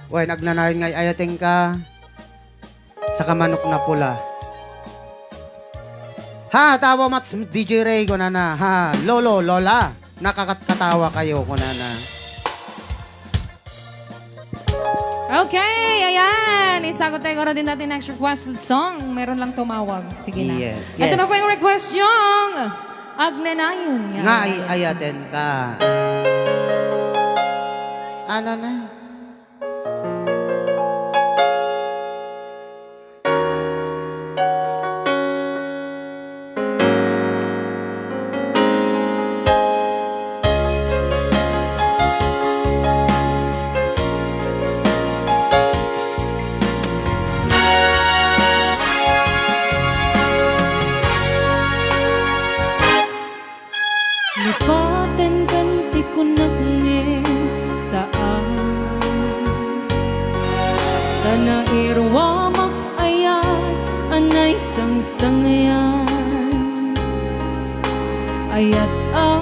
wen, agnanayon nga ay-ayaten ka. Saka manok na pula. Ha, tawa mats, D J Ray, kunana. Ha, lolo, lola, nakakatkatawa kayo, kunana. Okay, ayan. Isagot tayo guro din natin next requested song. Meron lang tumawag. Sige na. Yes. Ito Yes. na po yung request yung Agnanayon nga. Nga ay-ayaten ka. Ano na? Napatenkan ti kunak ngem saan. Ta nairuamak ayat a naisangsangayan. Ayat a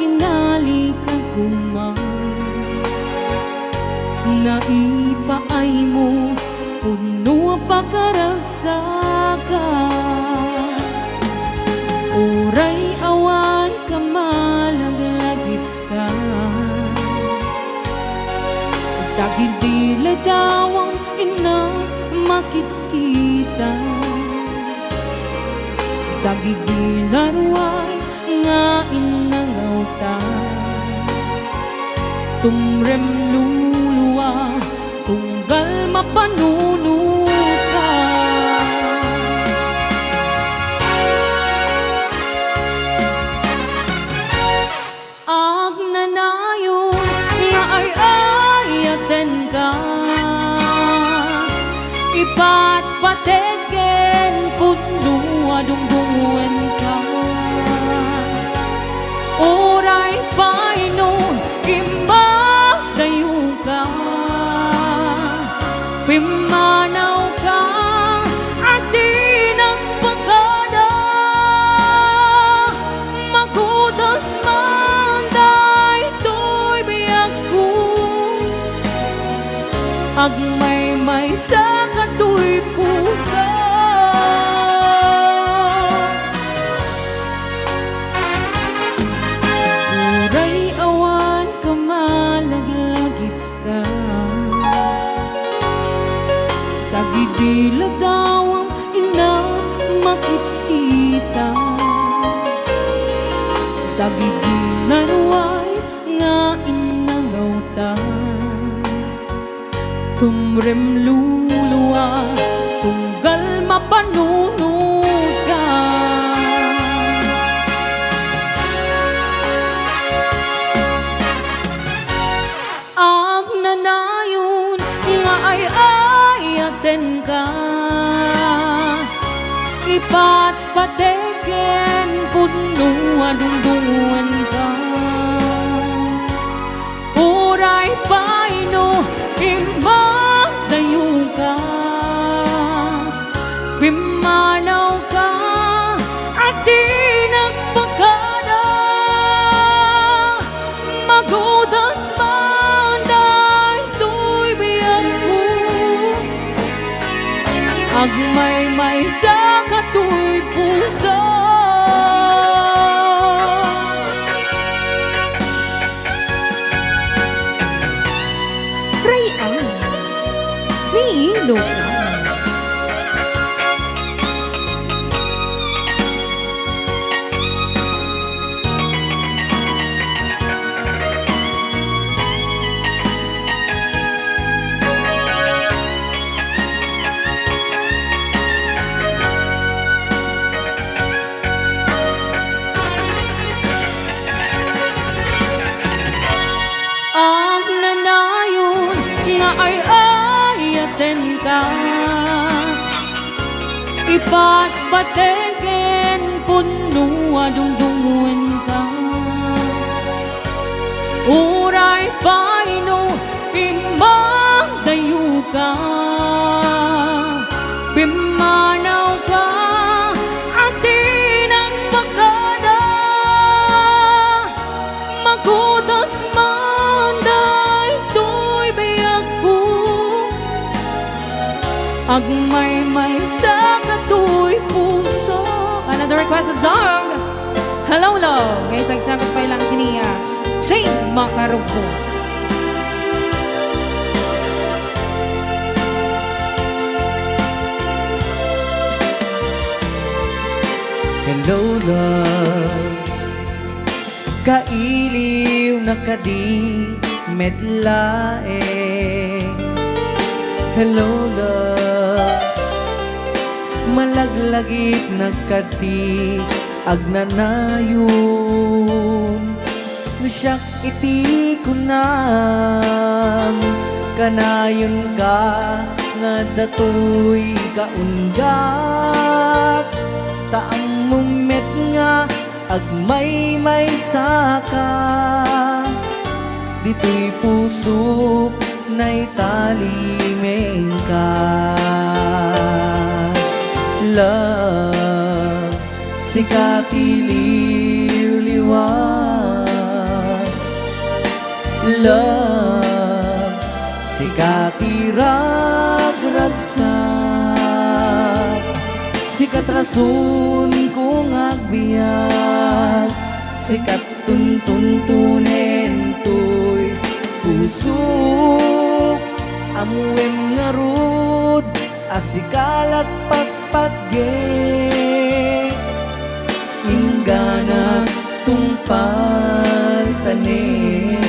kinalika koma. Naipaaymo pudno a pakaragsakan. Uray awan ka malaglagitan. Dagidi ladawam innak makitkita. Dagidi naruay nga innangawta. Tumrem lulua, tunggal mapanunoka. Agnanayon nga ay-ayatenka. Ipatpateg ken pudno a dungdungenka. Uray pay no immadayoka, pimmanawka a di nagpakada. Magudas man daytoy biagko. Agmaymaysa ka toy puso. Uray awan ka malaglagip ka. Dagiti ladawam innak makitkita. Dagiti naruay nga innangawta. Tumrem luluwa, tunggal mapanunot ka. Agnanayon nga ay-ayaten ka, ipatpateg ken pudno a dungdungen ka. Uray pay no immadayo ka, pimmanaw ka, a di nagpakada. Magudas man daytoy biagko, agmaymaysa ka toy puso. Ray-an ni Ilocano. Agnanayon nga ay-ayaten ka, ipatpateg ken pudno a dungdungen ka. Uray pay no immadayo ka, pimmanaw ka, a di nagpakada. Magudas man daytoy biagko, agmaymaysa ka toy puso. Another requested song, Hello Love. Nga isagsagut pay lang kaniya, Jane Macarugbo. Hello, love. Kailiwnak kadi met laeng? Hello, love. Malaglagipnak kadi agnanayon? No siak iti kunam, kanayonka nga adda toy kaunggat, ta ammom met nga agmaymaysaka. Ditoy pusok naitalimengka. Love, sika ti liwliwat. Love, sika ti ragragsak. Sika ti rason ko nga agbiag. Sika ti tuntuntunen toy pusok. Ammoem ngarud a sika lat patpatgek, ingganak tungpal tanem.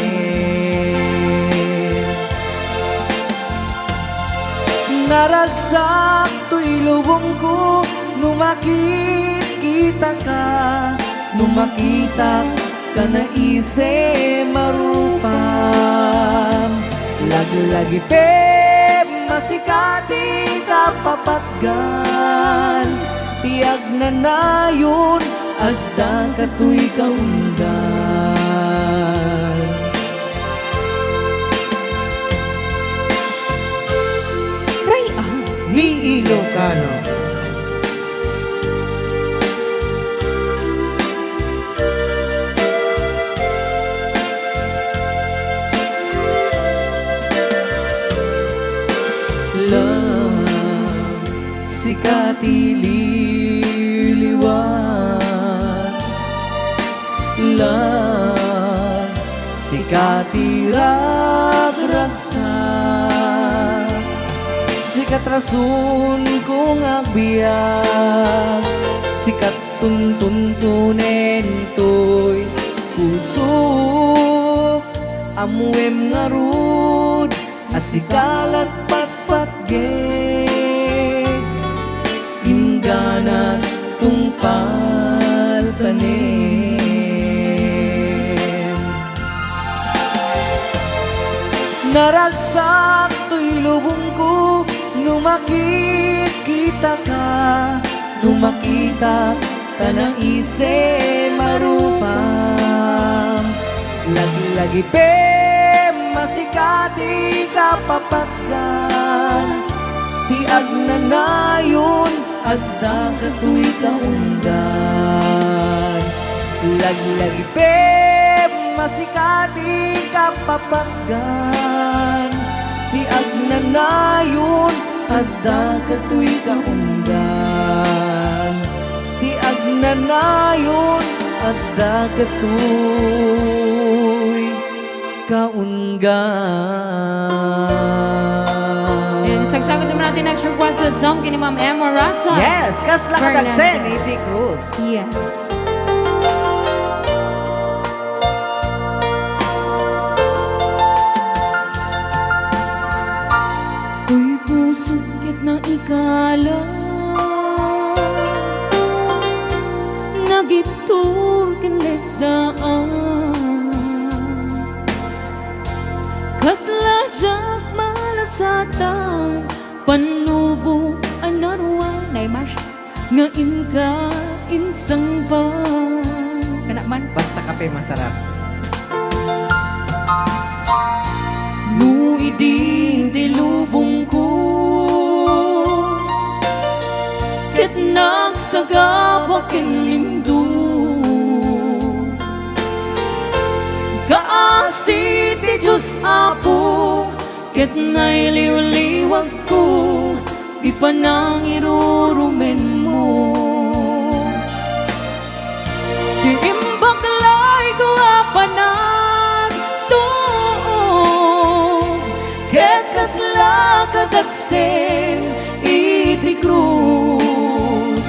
Naragsak toy lubongko no makitkitaka, no makitak ta naisem a rupam. Laglagipem a sika ti kapapatgan, ti agnanayon, adda ka toy kaunggan. Ray-an ni Ilocano. Sika ti liwliwa, la, sika ti ragrasa, sika ti rason ko nga agbiag, sika ti tuntuntunen toy pusok. Ammoem ngarud a sika la ti patpatgek, inggana ti tungpal tanem. Naragsak toy lubongko no makitkitaka, no makitak ta naisem a rupam. Laglagipem a sika ti kapapatgan, ti agnanayon, adda katoy kaunggan. Laglagipem a sika ti kapapatgan, ti agnanayon, adda katoy kaunggan. Ti agnanayon, adda katoy kaunggan. Ayan, sagsagutan natin next requested song kini Ma'am Emma Rasa. Yes, kasla Fernandez. Kadagsen, Iti Cruz. Yes. Uy, pusok ket naikala, nagittur ken letdaan. Kasla diak malasatan, pannubo a naruay. Naimas. Nga inka insangba. Kana man. Basta kape masarap. No idin ti lubongko, ket nagsagaba ken limdum. Kaasi ti Dios, Apo, ket nailiwliwagko ti panangirurumenmo. Ti imbaklayko a panagtuog, ket kasla kadagsen iti krus.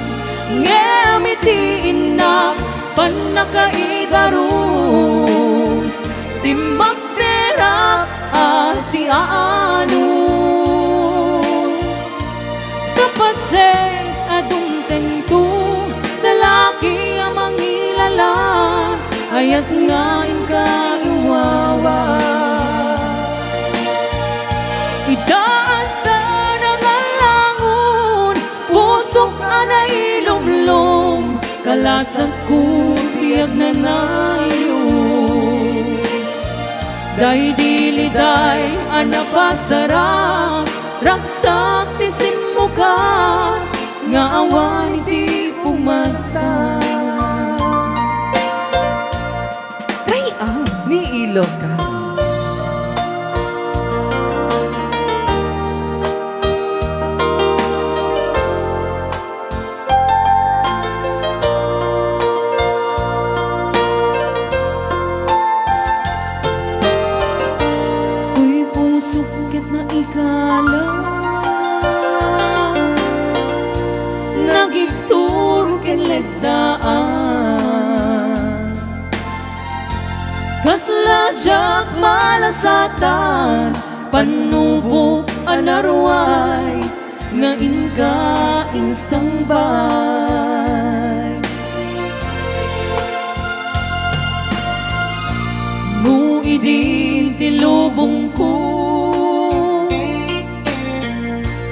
Ngem iti innak pannakaidarus, ti magterak a siaanus. Ta patien a dumtengto, lalaki a mangilala, ayat nga inka iwawa. Ita adda nangalangon, pusok a nailumlom, kalasagko ti agnanayon. Daydi liday a napasarag, ragsak ti simmoka nga awan iti pumadta. Try out. Ni Ilocano. Uy, pusok ket naikala, nagittur ken letdaan. Kasla diak malasatan, pannubok a naruay nga inka insangbay. No idin ti lubongko,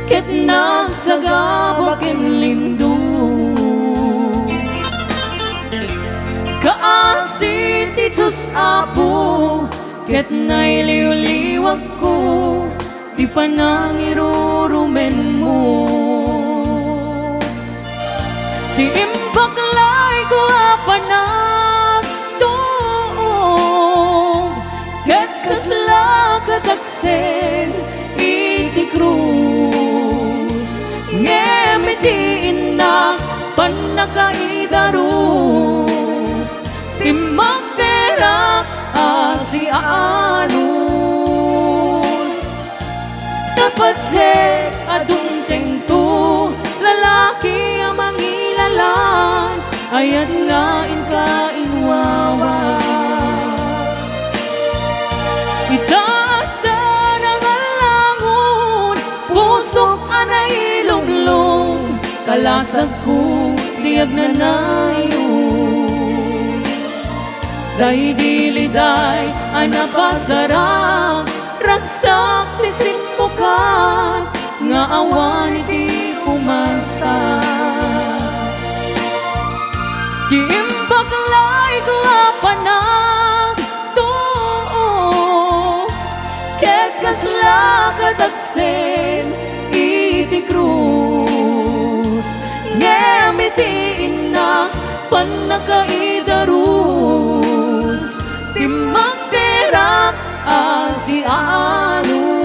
ket nagsagaba ken limdum. Kaasi ti Dios, Apo, ket nailiwliwagko ti panangirurumenmo. Ti imbaklayko a panagtuog, ket kasla kadagsen iti krus. Ngem iti aanus. Tapatye a dumtengto, lalaki a mangilalan, ayat nga inka inwawa. Ita adda nangallangon, pusok a nailumlong, kalasagko ti agnanayon. Daydiliday a napasarang, ragsak ti simmukan nga awan iti umarta. Ti imbaklayko a panagtuo ket kasla kadagsen iti krus. Ngem iti innak pannakaidarus, timmakderak a sianus.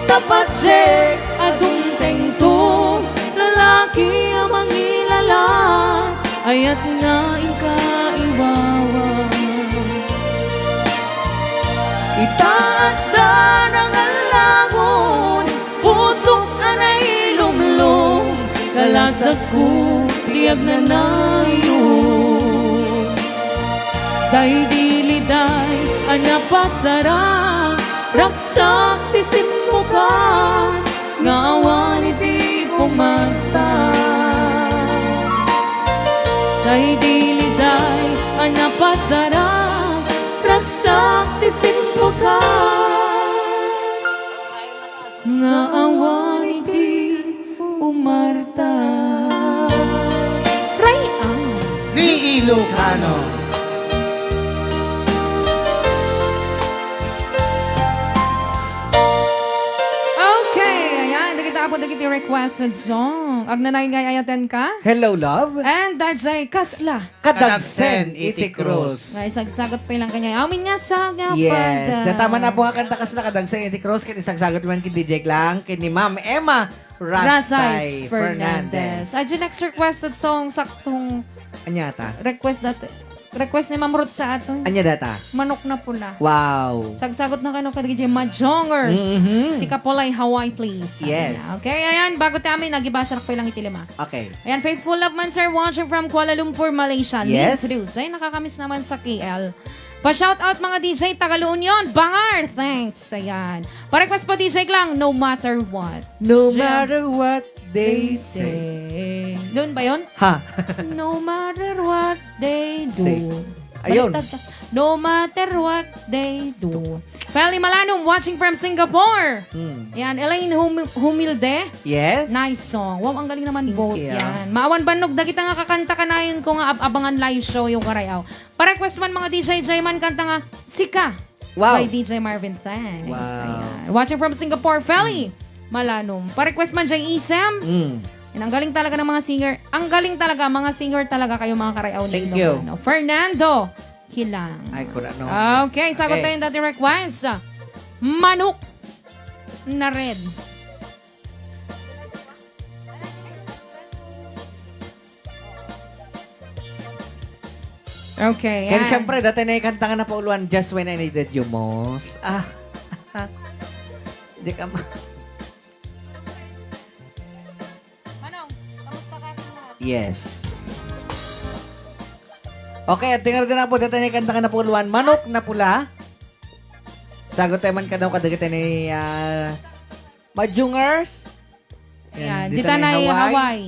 Tapatye a dumtengto, lalaki a mangilalan, ayat nga inka iwawa. Ita adda nangallangon, pusok a nailumlong, kalasagko ti agnanayon. Daydiliday a napasarang, ragsak ti simmukan nga awan iti pumagta. Daydiliday a napasarang, ragsak ti simmukan nga awan iti umarta. Ray-am. Ni Ilocano. Okay, ayan. Dagita apo dagiti requested song. Agnanayon nga ay-ayaten ka? Hello, love. And dajay kasla. Kadagsen iti krus. Nga isagsagot pay lang kaniay amin nga sangapad. Yes. Dataman apo nga kanta kasla Kadagsen iti krus, ket isagsagot man ken D J Glang, ken ni Ma'am Emma Rasay Rasay Fernandez. Fernandez. Adjay next requested song, saktong Ania ta? request dat-, request ni Ma'am Ruth sa aton. Ania data? Manok na pula. Wow. Sagsagot na kano kadagiti Majongers. Mhm. Ti Kapulay Hawaii, please. Sabi Yes. na. Okay, ayan, bago ti amin, nagibasarak pay lang iti lima. Okay. Ayan, Faithful Love man, sir, watching from Kuala Lumpur, Malaysia. Yes. Link Cruz. Ay, nakakamiss naman sa K L. Pa-shout out, mga D J taga La Union, Bangar. Thanks. Ayan. Pa-request po, D J Glang, No Matter What. No Jam. Matter what they They say. say. Doon ba yun? Ha? No matter what they do. Say. Ayun. Baliktad ka. No matter what they do. Feli Malanum, watching from Singapore. Hmm. Yan, Elaine Hum-, Humilde. Yes. Nice song. Wow, ang galing naman Thank both you. yan. Maawan bannog, dagita nga kakanta kanayon ko nga ab-, abangan live show yung karayaw. Pa-request man mga D J J man kanta nga Sika Wow. by D J Marvin. Thanks. Wow. Ayan. Watching from Singapore, Feli Hmm. Malanum. Pa-request man J E Sam. Mm. Yan, ang galing talaga ng mga singer. Ang galing talaga, mga singer talaga kayo, mga karayaw ni Thank you. Ilocano. Fernando Hilang. Ay, kurano. Okay, sagot Okay. tayo yung dating request. Manok na red. Okay, Kaya yan. siyempre, dati na yung kanta nga napauluan, Just When I Needed You Most. Ah. Di ka ma- Manong, kamusta ka? Yes. Okay, at tingnan din na po, dati na yung kanta nga napauluan, Manok na Pula. Sagot tayo man ka daw, kadagiti ni, ah, Majungers. Ayan, And dita dita na na yung Hawaii. Hawaii.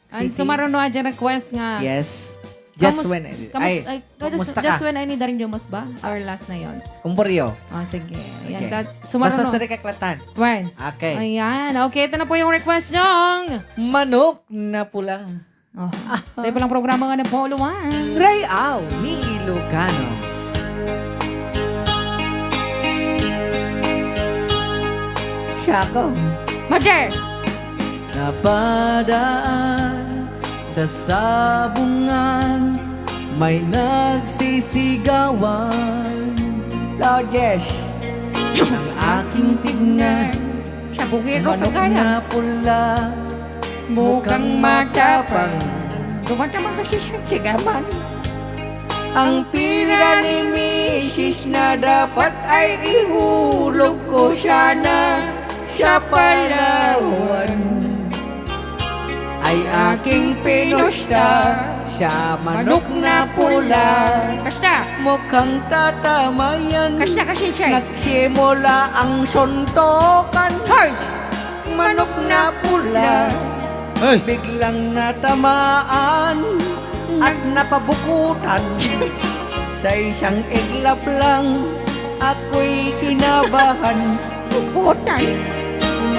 Ang City. sumaruno a request nga. Yes. Just Kamus-, when I, kamus-, ay, ay, kamusta just ka? when I need a rin ba? Or last na yon? Kumporyo. Oh, sige. Yan, Okay. that, Basta sumaruno. sa rekaklatan. When? Okay. Ayan. Okay, ito na po yung request niyong. Manok na pula. Oh. Tayo palang programa nga na po, Luwan. Ray Au ni Ilocano. Siya ako. Roger! Napadaan sa sabungan, may nagsisigawan. Lourdes. Ang aking tignan, Sa bukero ka manok kaya. na pula, Mukhang mukhang matapang. matapang. Dumatama kasi sa sigawan. Ang pira ni misis na dapat ay ihulog ko sana sa palawan. Ay aking pinusta sa manok na pula. Kasta. Mukhang tatamayan. Kasta kasi siya. Nagsimula ang suntukan. Hoy! Manok na pula. Hoy! Biglang natamaan at napabukutan. Sa isang iglap lang, ako'y kinabahan. Bukutan.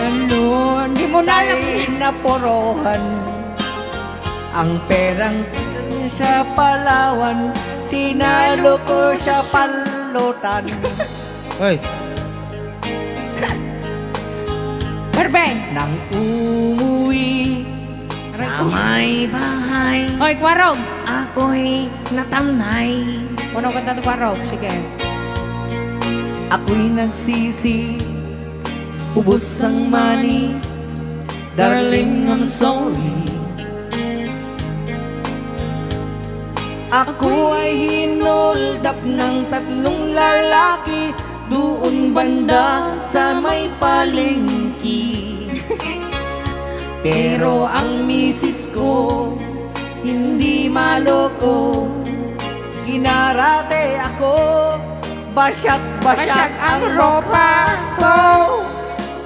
Ano? Di mo na lang. Tay napurohan. Ang perang sa Palawan, tinalo ko sa palutan. Hoy! Barbeng! Nang umuwi sa may bahay, hoy, Kwarog! Ako'y natamnay. Puno ka tato, Kwarog. Sige. Ako'y nagsisi, ubos ang money. Darling, I'm sorry. Ako ay hinoldap ng tatlong lalaki doon banda sa may palengke. Pero ang misis ko, hindi maloko. Kinarate ako, basyak-basyak ang ropa ko.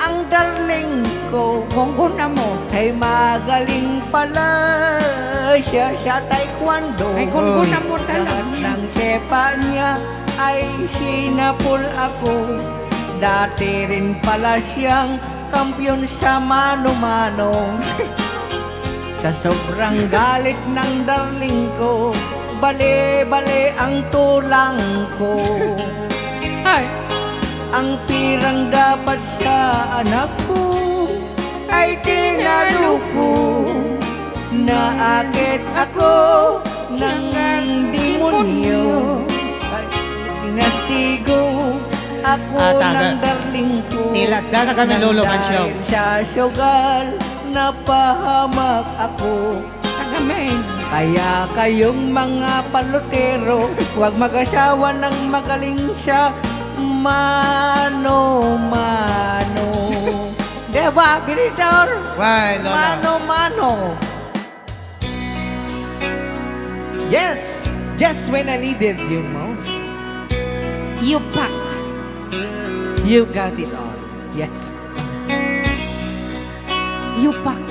Ang darling ko, gungguna mo. Ay magaling pala siya sa taekwondo. Ay, gungguna mo talaga. Lahat ng sepa niya ay sinapul ako. Dati rin pala siyang kampiyon sa mano-mano. Sa sobrang galit ng darling ko, bale-bale ang tulang ko. Ay! Ang pirang dapat sa anak ko ay tinalo ko. Naakit ako ng demonyo. Ay, tinastigo ako ng darling ko. Nilagda ka kami, Lolo Mansyong. Dahil sa sugal, napahamak ako. Tagamin. Kaya kayong mga palutero, huwag mag-asawa ng magaling sa mano-mano. Diba, Binidor? Why, Lola? Mano-mano. Yes, just when I needed you most. You pack. You got it all. Yes. You pack.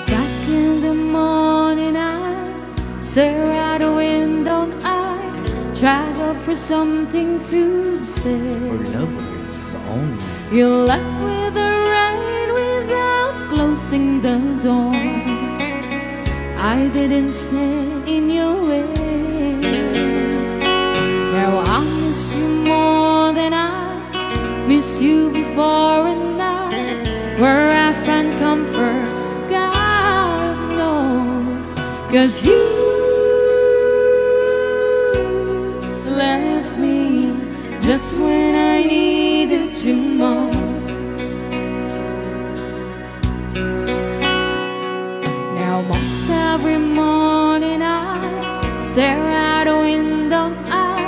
Back in the morning, I stare out the window, I travel for something to say. For lovers only. You left with the rain without closing the door. I didn't stand in your way. Now I miss you more than I miss you before, and I, where I find comfort, God knows. 'Cause you left me just when I needed you most. Now most every morning I stare out a window, I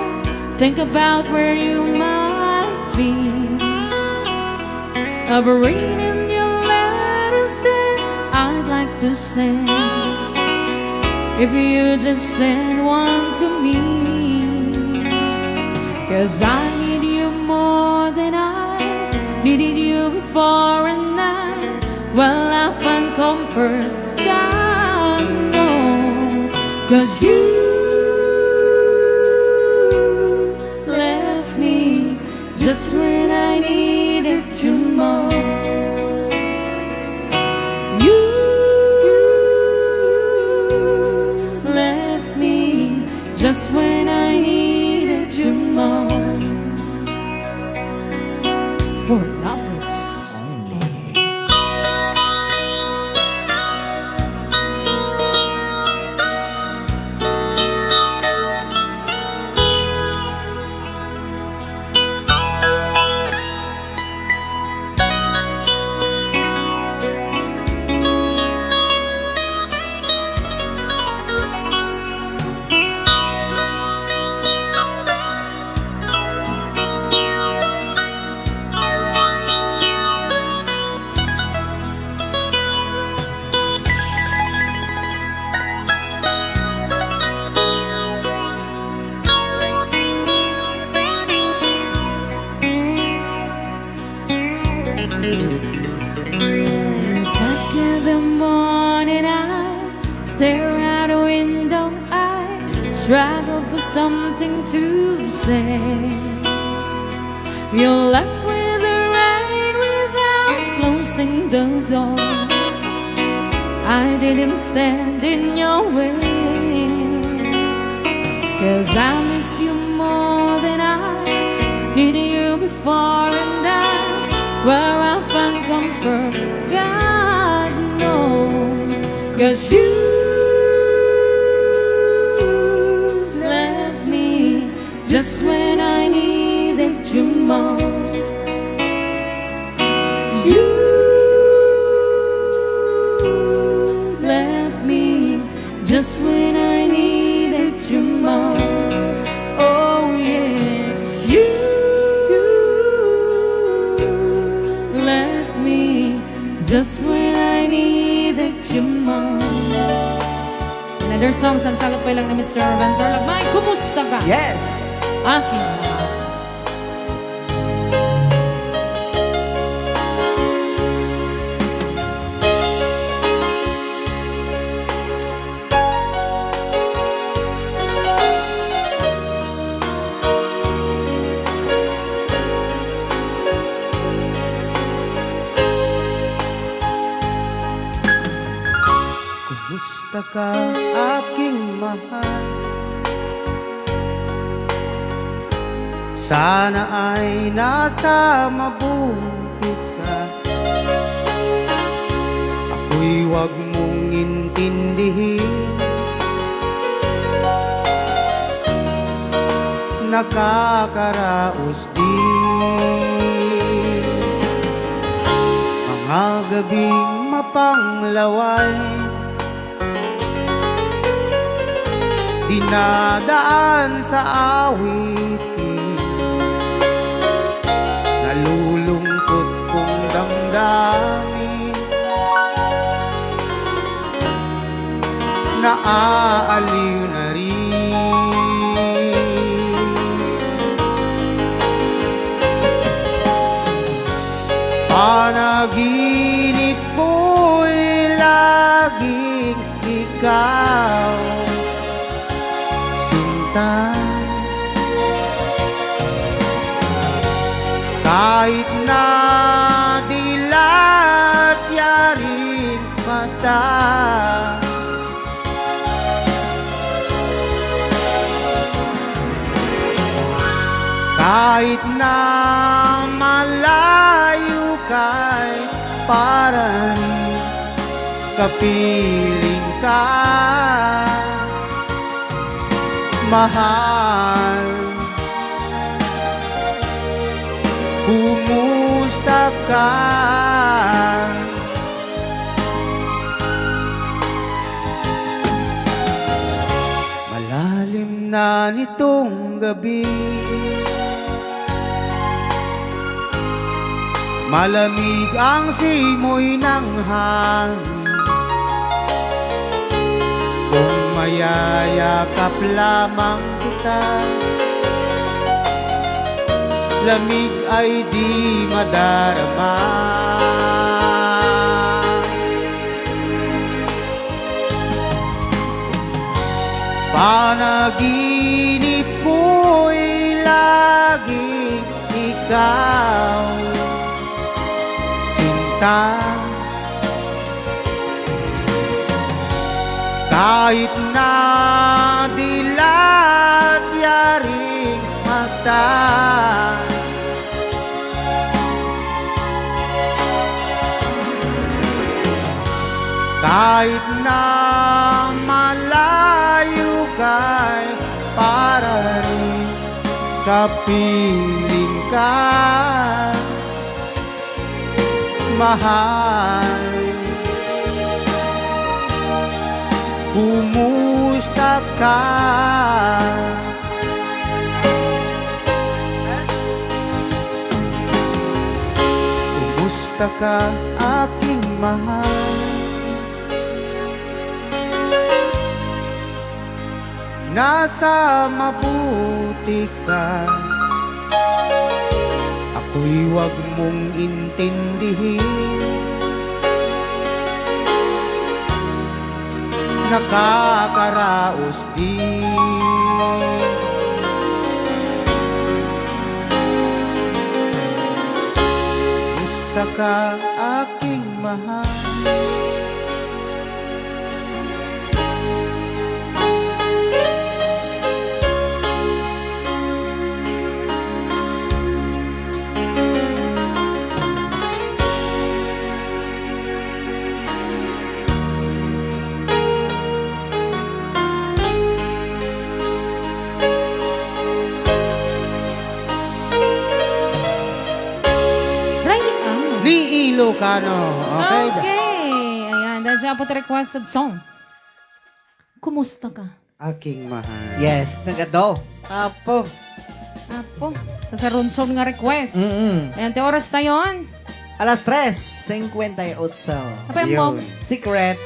think about where you might be. I've written your letters that I'd like to send. If you just send one to me, 'cause I need you more than I needed you before, and I, well, I find comfort, God knows, 'cause you left me just when I needed you most. You left me just when I needed you most. For lovers only. Back in the morning, I stare out a window. I struggle for something to say. You're left with the rain without closing the door. I didn't stand in your way. 'Cause I miss you more than I did you before, and I, where I find comfort, God knows. 'Cause you left me just when I needed you most. You left me just when I needed you most. Oh yeah, you left me just when I needed you most. Another song, sangsalat pa lang ni Mister Ventor Lagmay, Kumusta Ka? Yes! Aking mahal. Kumusta ka, aking mahal? Sana ay nasa mabuti ka. Ako'y wag mong intindihin. Nakakaraos di mga gabing mapanglaway, dinadaan sa awitin, nalulungkot kong damdamin, naaaliw na rin. Panaginip ko'y laging ikaw, sinta. Kahit na dilat yaring mata, kahit na malayo ka'y paraning, kapiling ka, mahal. Kumusta ka? Malalim na nitong gabi, malamig ang simoy ng hangin. Kung mayayakap lamang kita, lamig ay di madarama. Panaginip ko'y laging ikaw, sinta. Kahit na dilat yaring mata, kahit na malayo ka'y paraning, kapiling ka, mahal. Kumusta ka? Kumusta ka, aking mahal? Nasa mabuti ka. Ako'y wag mong intindihin. Nakakaraos di. Kumusta ka, aking mahal? Right, ah. Ni Ilocano. Okay. Okay. Ayan, dahil siya po requested song. Kumusta ka? Aking mahal. Yes, nagado. Apo. Apo. Sa sarunson nga request. Mm-mm. Ayan, ti oras tayon. Alas tres cincuenta y ocho. Apa yung Yun. mom? Secret.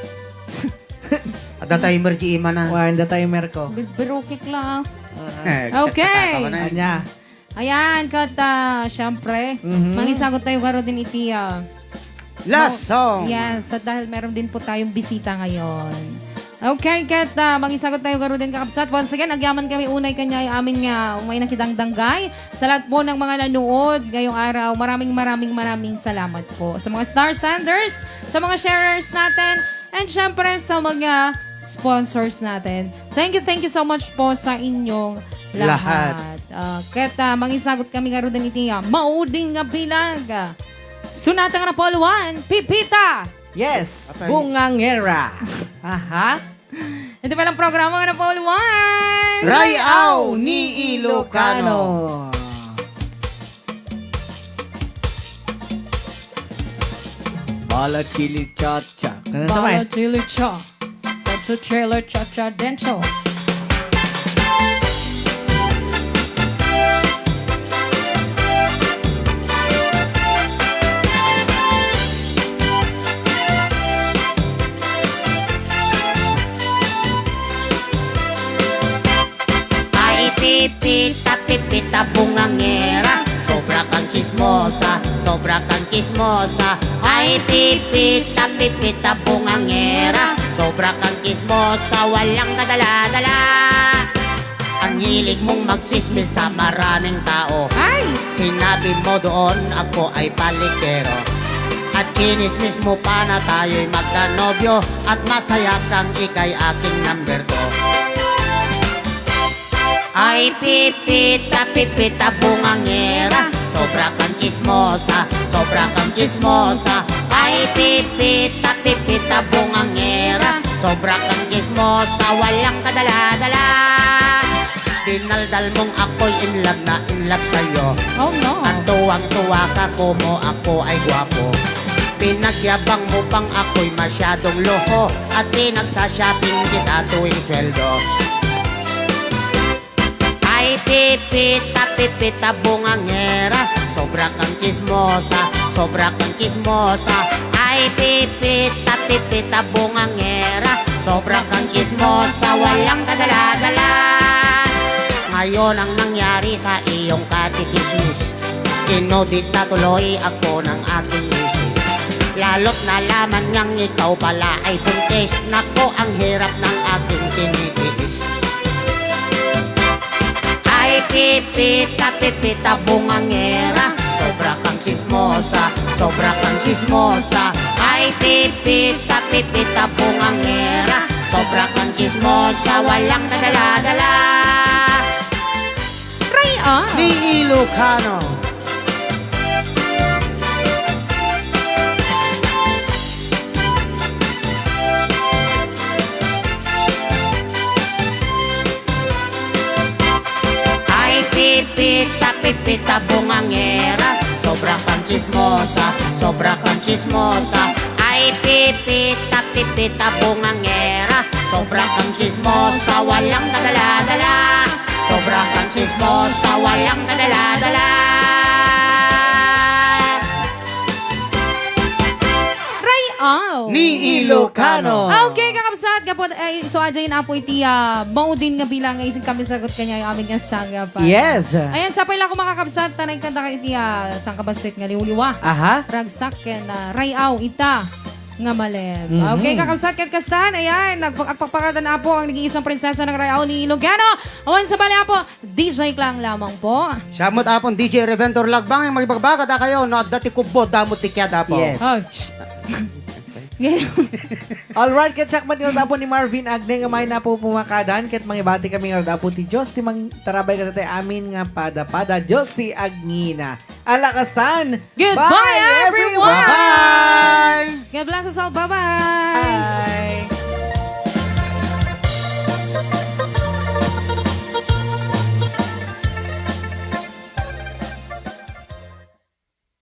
Ada timer di imana. Wan, the timer ko. Bibirukik lang. Eh, Okay. Kata-kata ko na. Anya. Ayan, kat, ah, syempre, Mhm. mangisagot tayo garo din iti, ah, Last mo-, song. Yes, at dahil meron din po tayong bisita ngayon. Okay, kat, ah, mangisagot tayo garo din, kakabsat. Once again, agyaman kami unay kanya ay amin nga umay nakidangdanggay. Sa lahat po ng mga nanood ngayong araw, maraming, maraming, maraming salamat po. Sa mga star senders, sa mga sharers natin, and syempre sa mga sponsors natin. Thank you, thank you so much po sa inyong lahat. Lahat. Ah, ket, ah, mangisagot kami ngaruden iti, ah, mauding nga bilang. Sonata nga napuluan, Pipita. Yes, Atay. Bungangera. Aha. Ito palang programa nga napuluan. Rayaw ni Ilocano. Bala chili cha-cha. Ano naman? Bala chili cha. That's a trailer cha-cha dentro. Ay, pipita, pipita, bungangera. Sobra kang chismosa, sobra kang chismosa. Ay, pipita, pipita, bungangera. Sobra kang chismosa, walang kadala-dala. Ang hilig mong magchismis sa maraming tao. Ay! Sinabi mo doon, ako ay palikero. At chinismis mo pa na tayo'y magkanobyo. At masaya kang ika'y aking number two. Ay, pipita, pipita, bungangera. Sobra kang chismosa, sobra kang chismosa. Ay, pipita, pipita, bungangera. Sobra kang chismosa, walang kadala-dala. Dinaldal mong ako'y in love na in love sa'yo. Oh, no. At tuwang-tuwa ka kumo ako ay gwapo. Pinagyabang mo pang ako'y masyadong loho. At pinagsashopping kita tuwing sweldo. Ay, pipita, pipita, bungangera. Sobra kang chismosa, sobra kang chismosa. Ay, pipita, pipita, bungangera. Sobra kang chismosa, walang kadala-dala. Ngayon ang nangyari sa iyong katikismis. Kinudita tuloy ako ng aking misis. Lalo't nalaman niyang ikaw pala ay buntis. Naku, ang hirap ng aking tinitiis. Ay, pipita, pipita, bungangera. Sobra kang chismosa, sobra kang chismosa. Ay, pipita, pipita, bungangera. Sobra kang chismosa, walang kadala-dala. Try on. Ni Ilocano. Ay, pipita, pipita, bungangera. Sobra kang chismosa, sobra kang chismosa. Ay, pipita, pipita, bungangera. Sobra kang chismosa, walang kadala-dala. Sobra kang chismosa, walang kadala-dala. Rayaw. Ni Ilocano. Okay, kakabsat, kapot, ay, so, adjay na po iti, ah, maudin nga bilang, ay, isin kami sagot kanya, yung amin nga sangga pa. Yes. Ayan, sapay lang ako, makakabsat, tanay kanta ka iti, ah, sangkabasik nga liwliwa. Aha. Ragsak, ken, ah, rayaw, ita. nga malem. Mhm. Okay, kakabsat, ket kastan, ayan, nagpakpakada na po ang nag-iisang prinsesa ng Rayaw ni Ilocano. Awan sa bali, Apo, D J Klang lamang po. Siya met, Apo, D J Reventor Lagbang, ang magibagbaga da kayo, no, adda ti kubbo, damo ti kiad, Apo. Yes. Oh, sh- Alright, ket siak met, Apo, ni Marvin Agne nga may napupumakadan, ket mangibati kami nga Apo ti Dios, ti mangtarabay kadatayo amin nga pada-pada, Dios ti agngina. Alakasan. Goodbye, Bye, everyone! Everyone! Bye-bye! God bless us all. Bye-bye! Bye.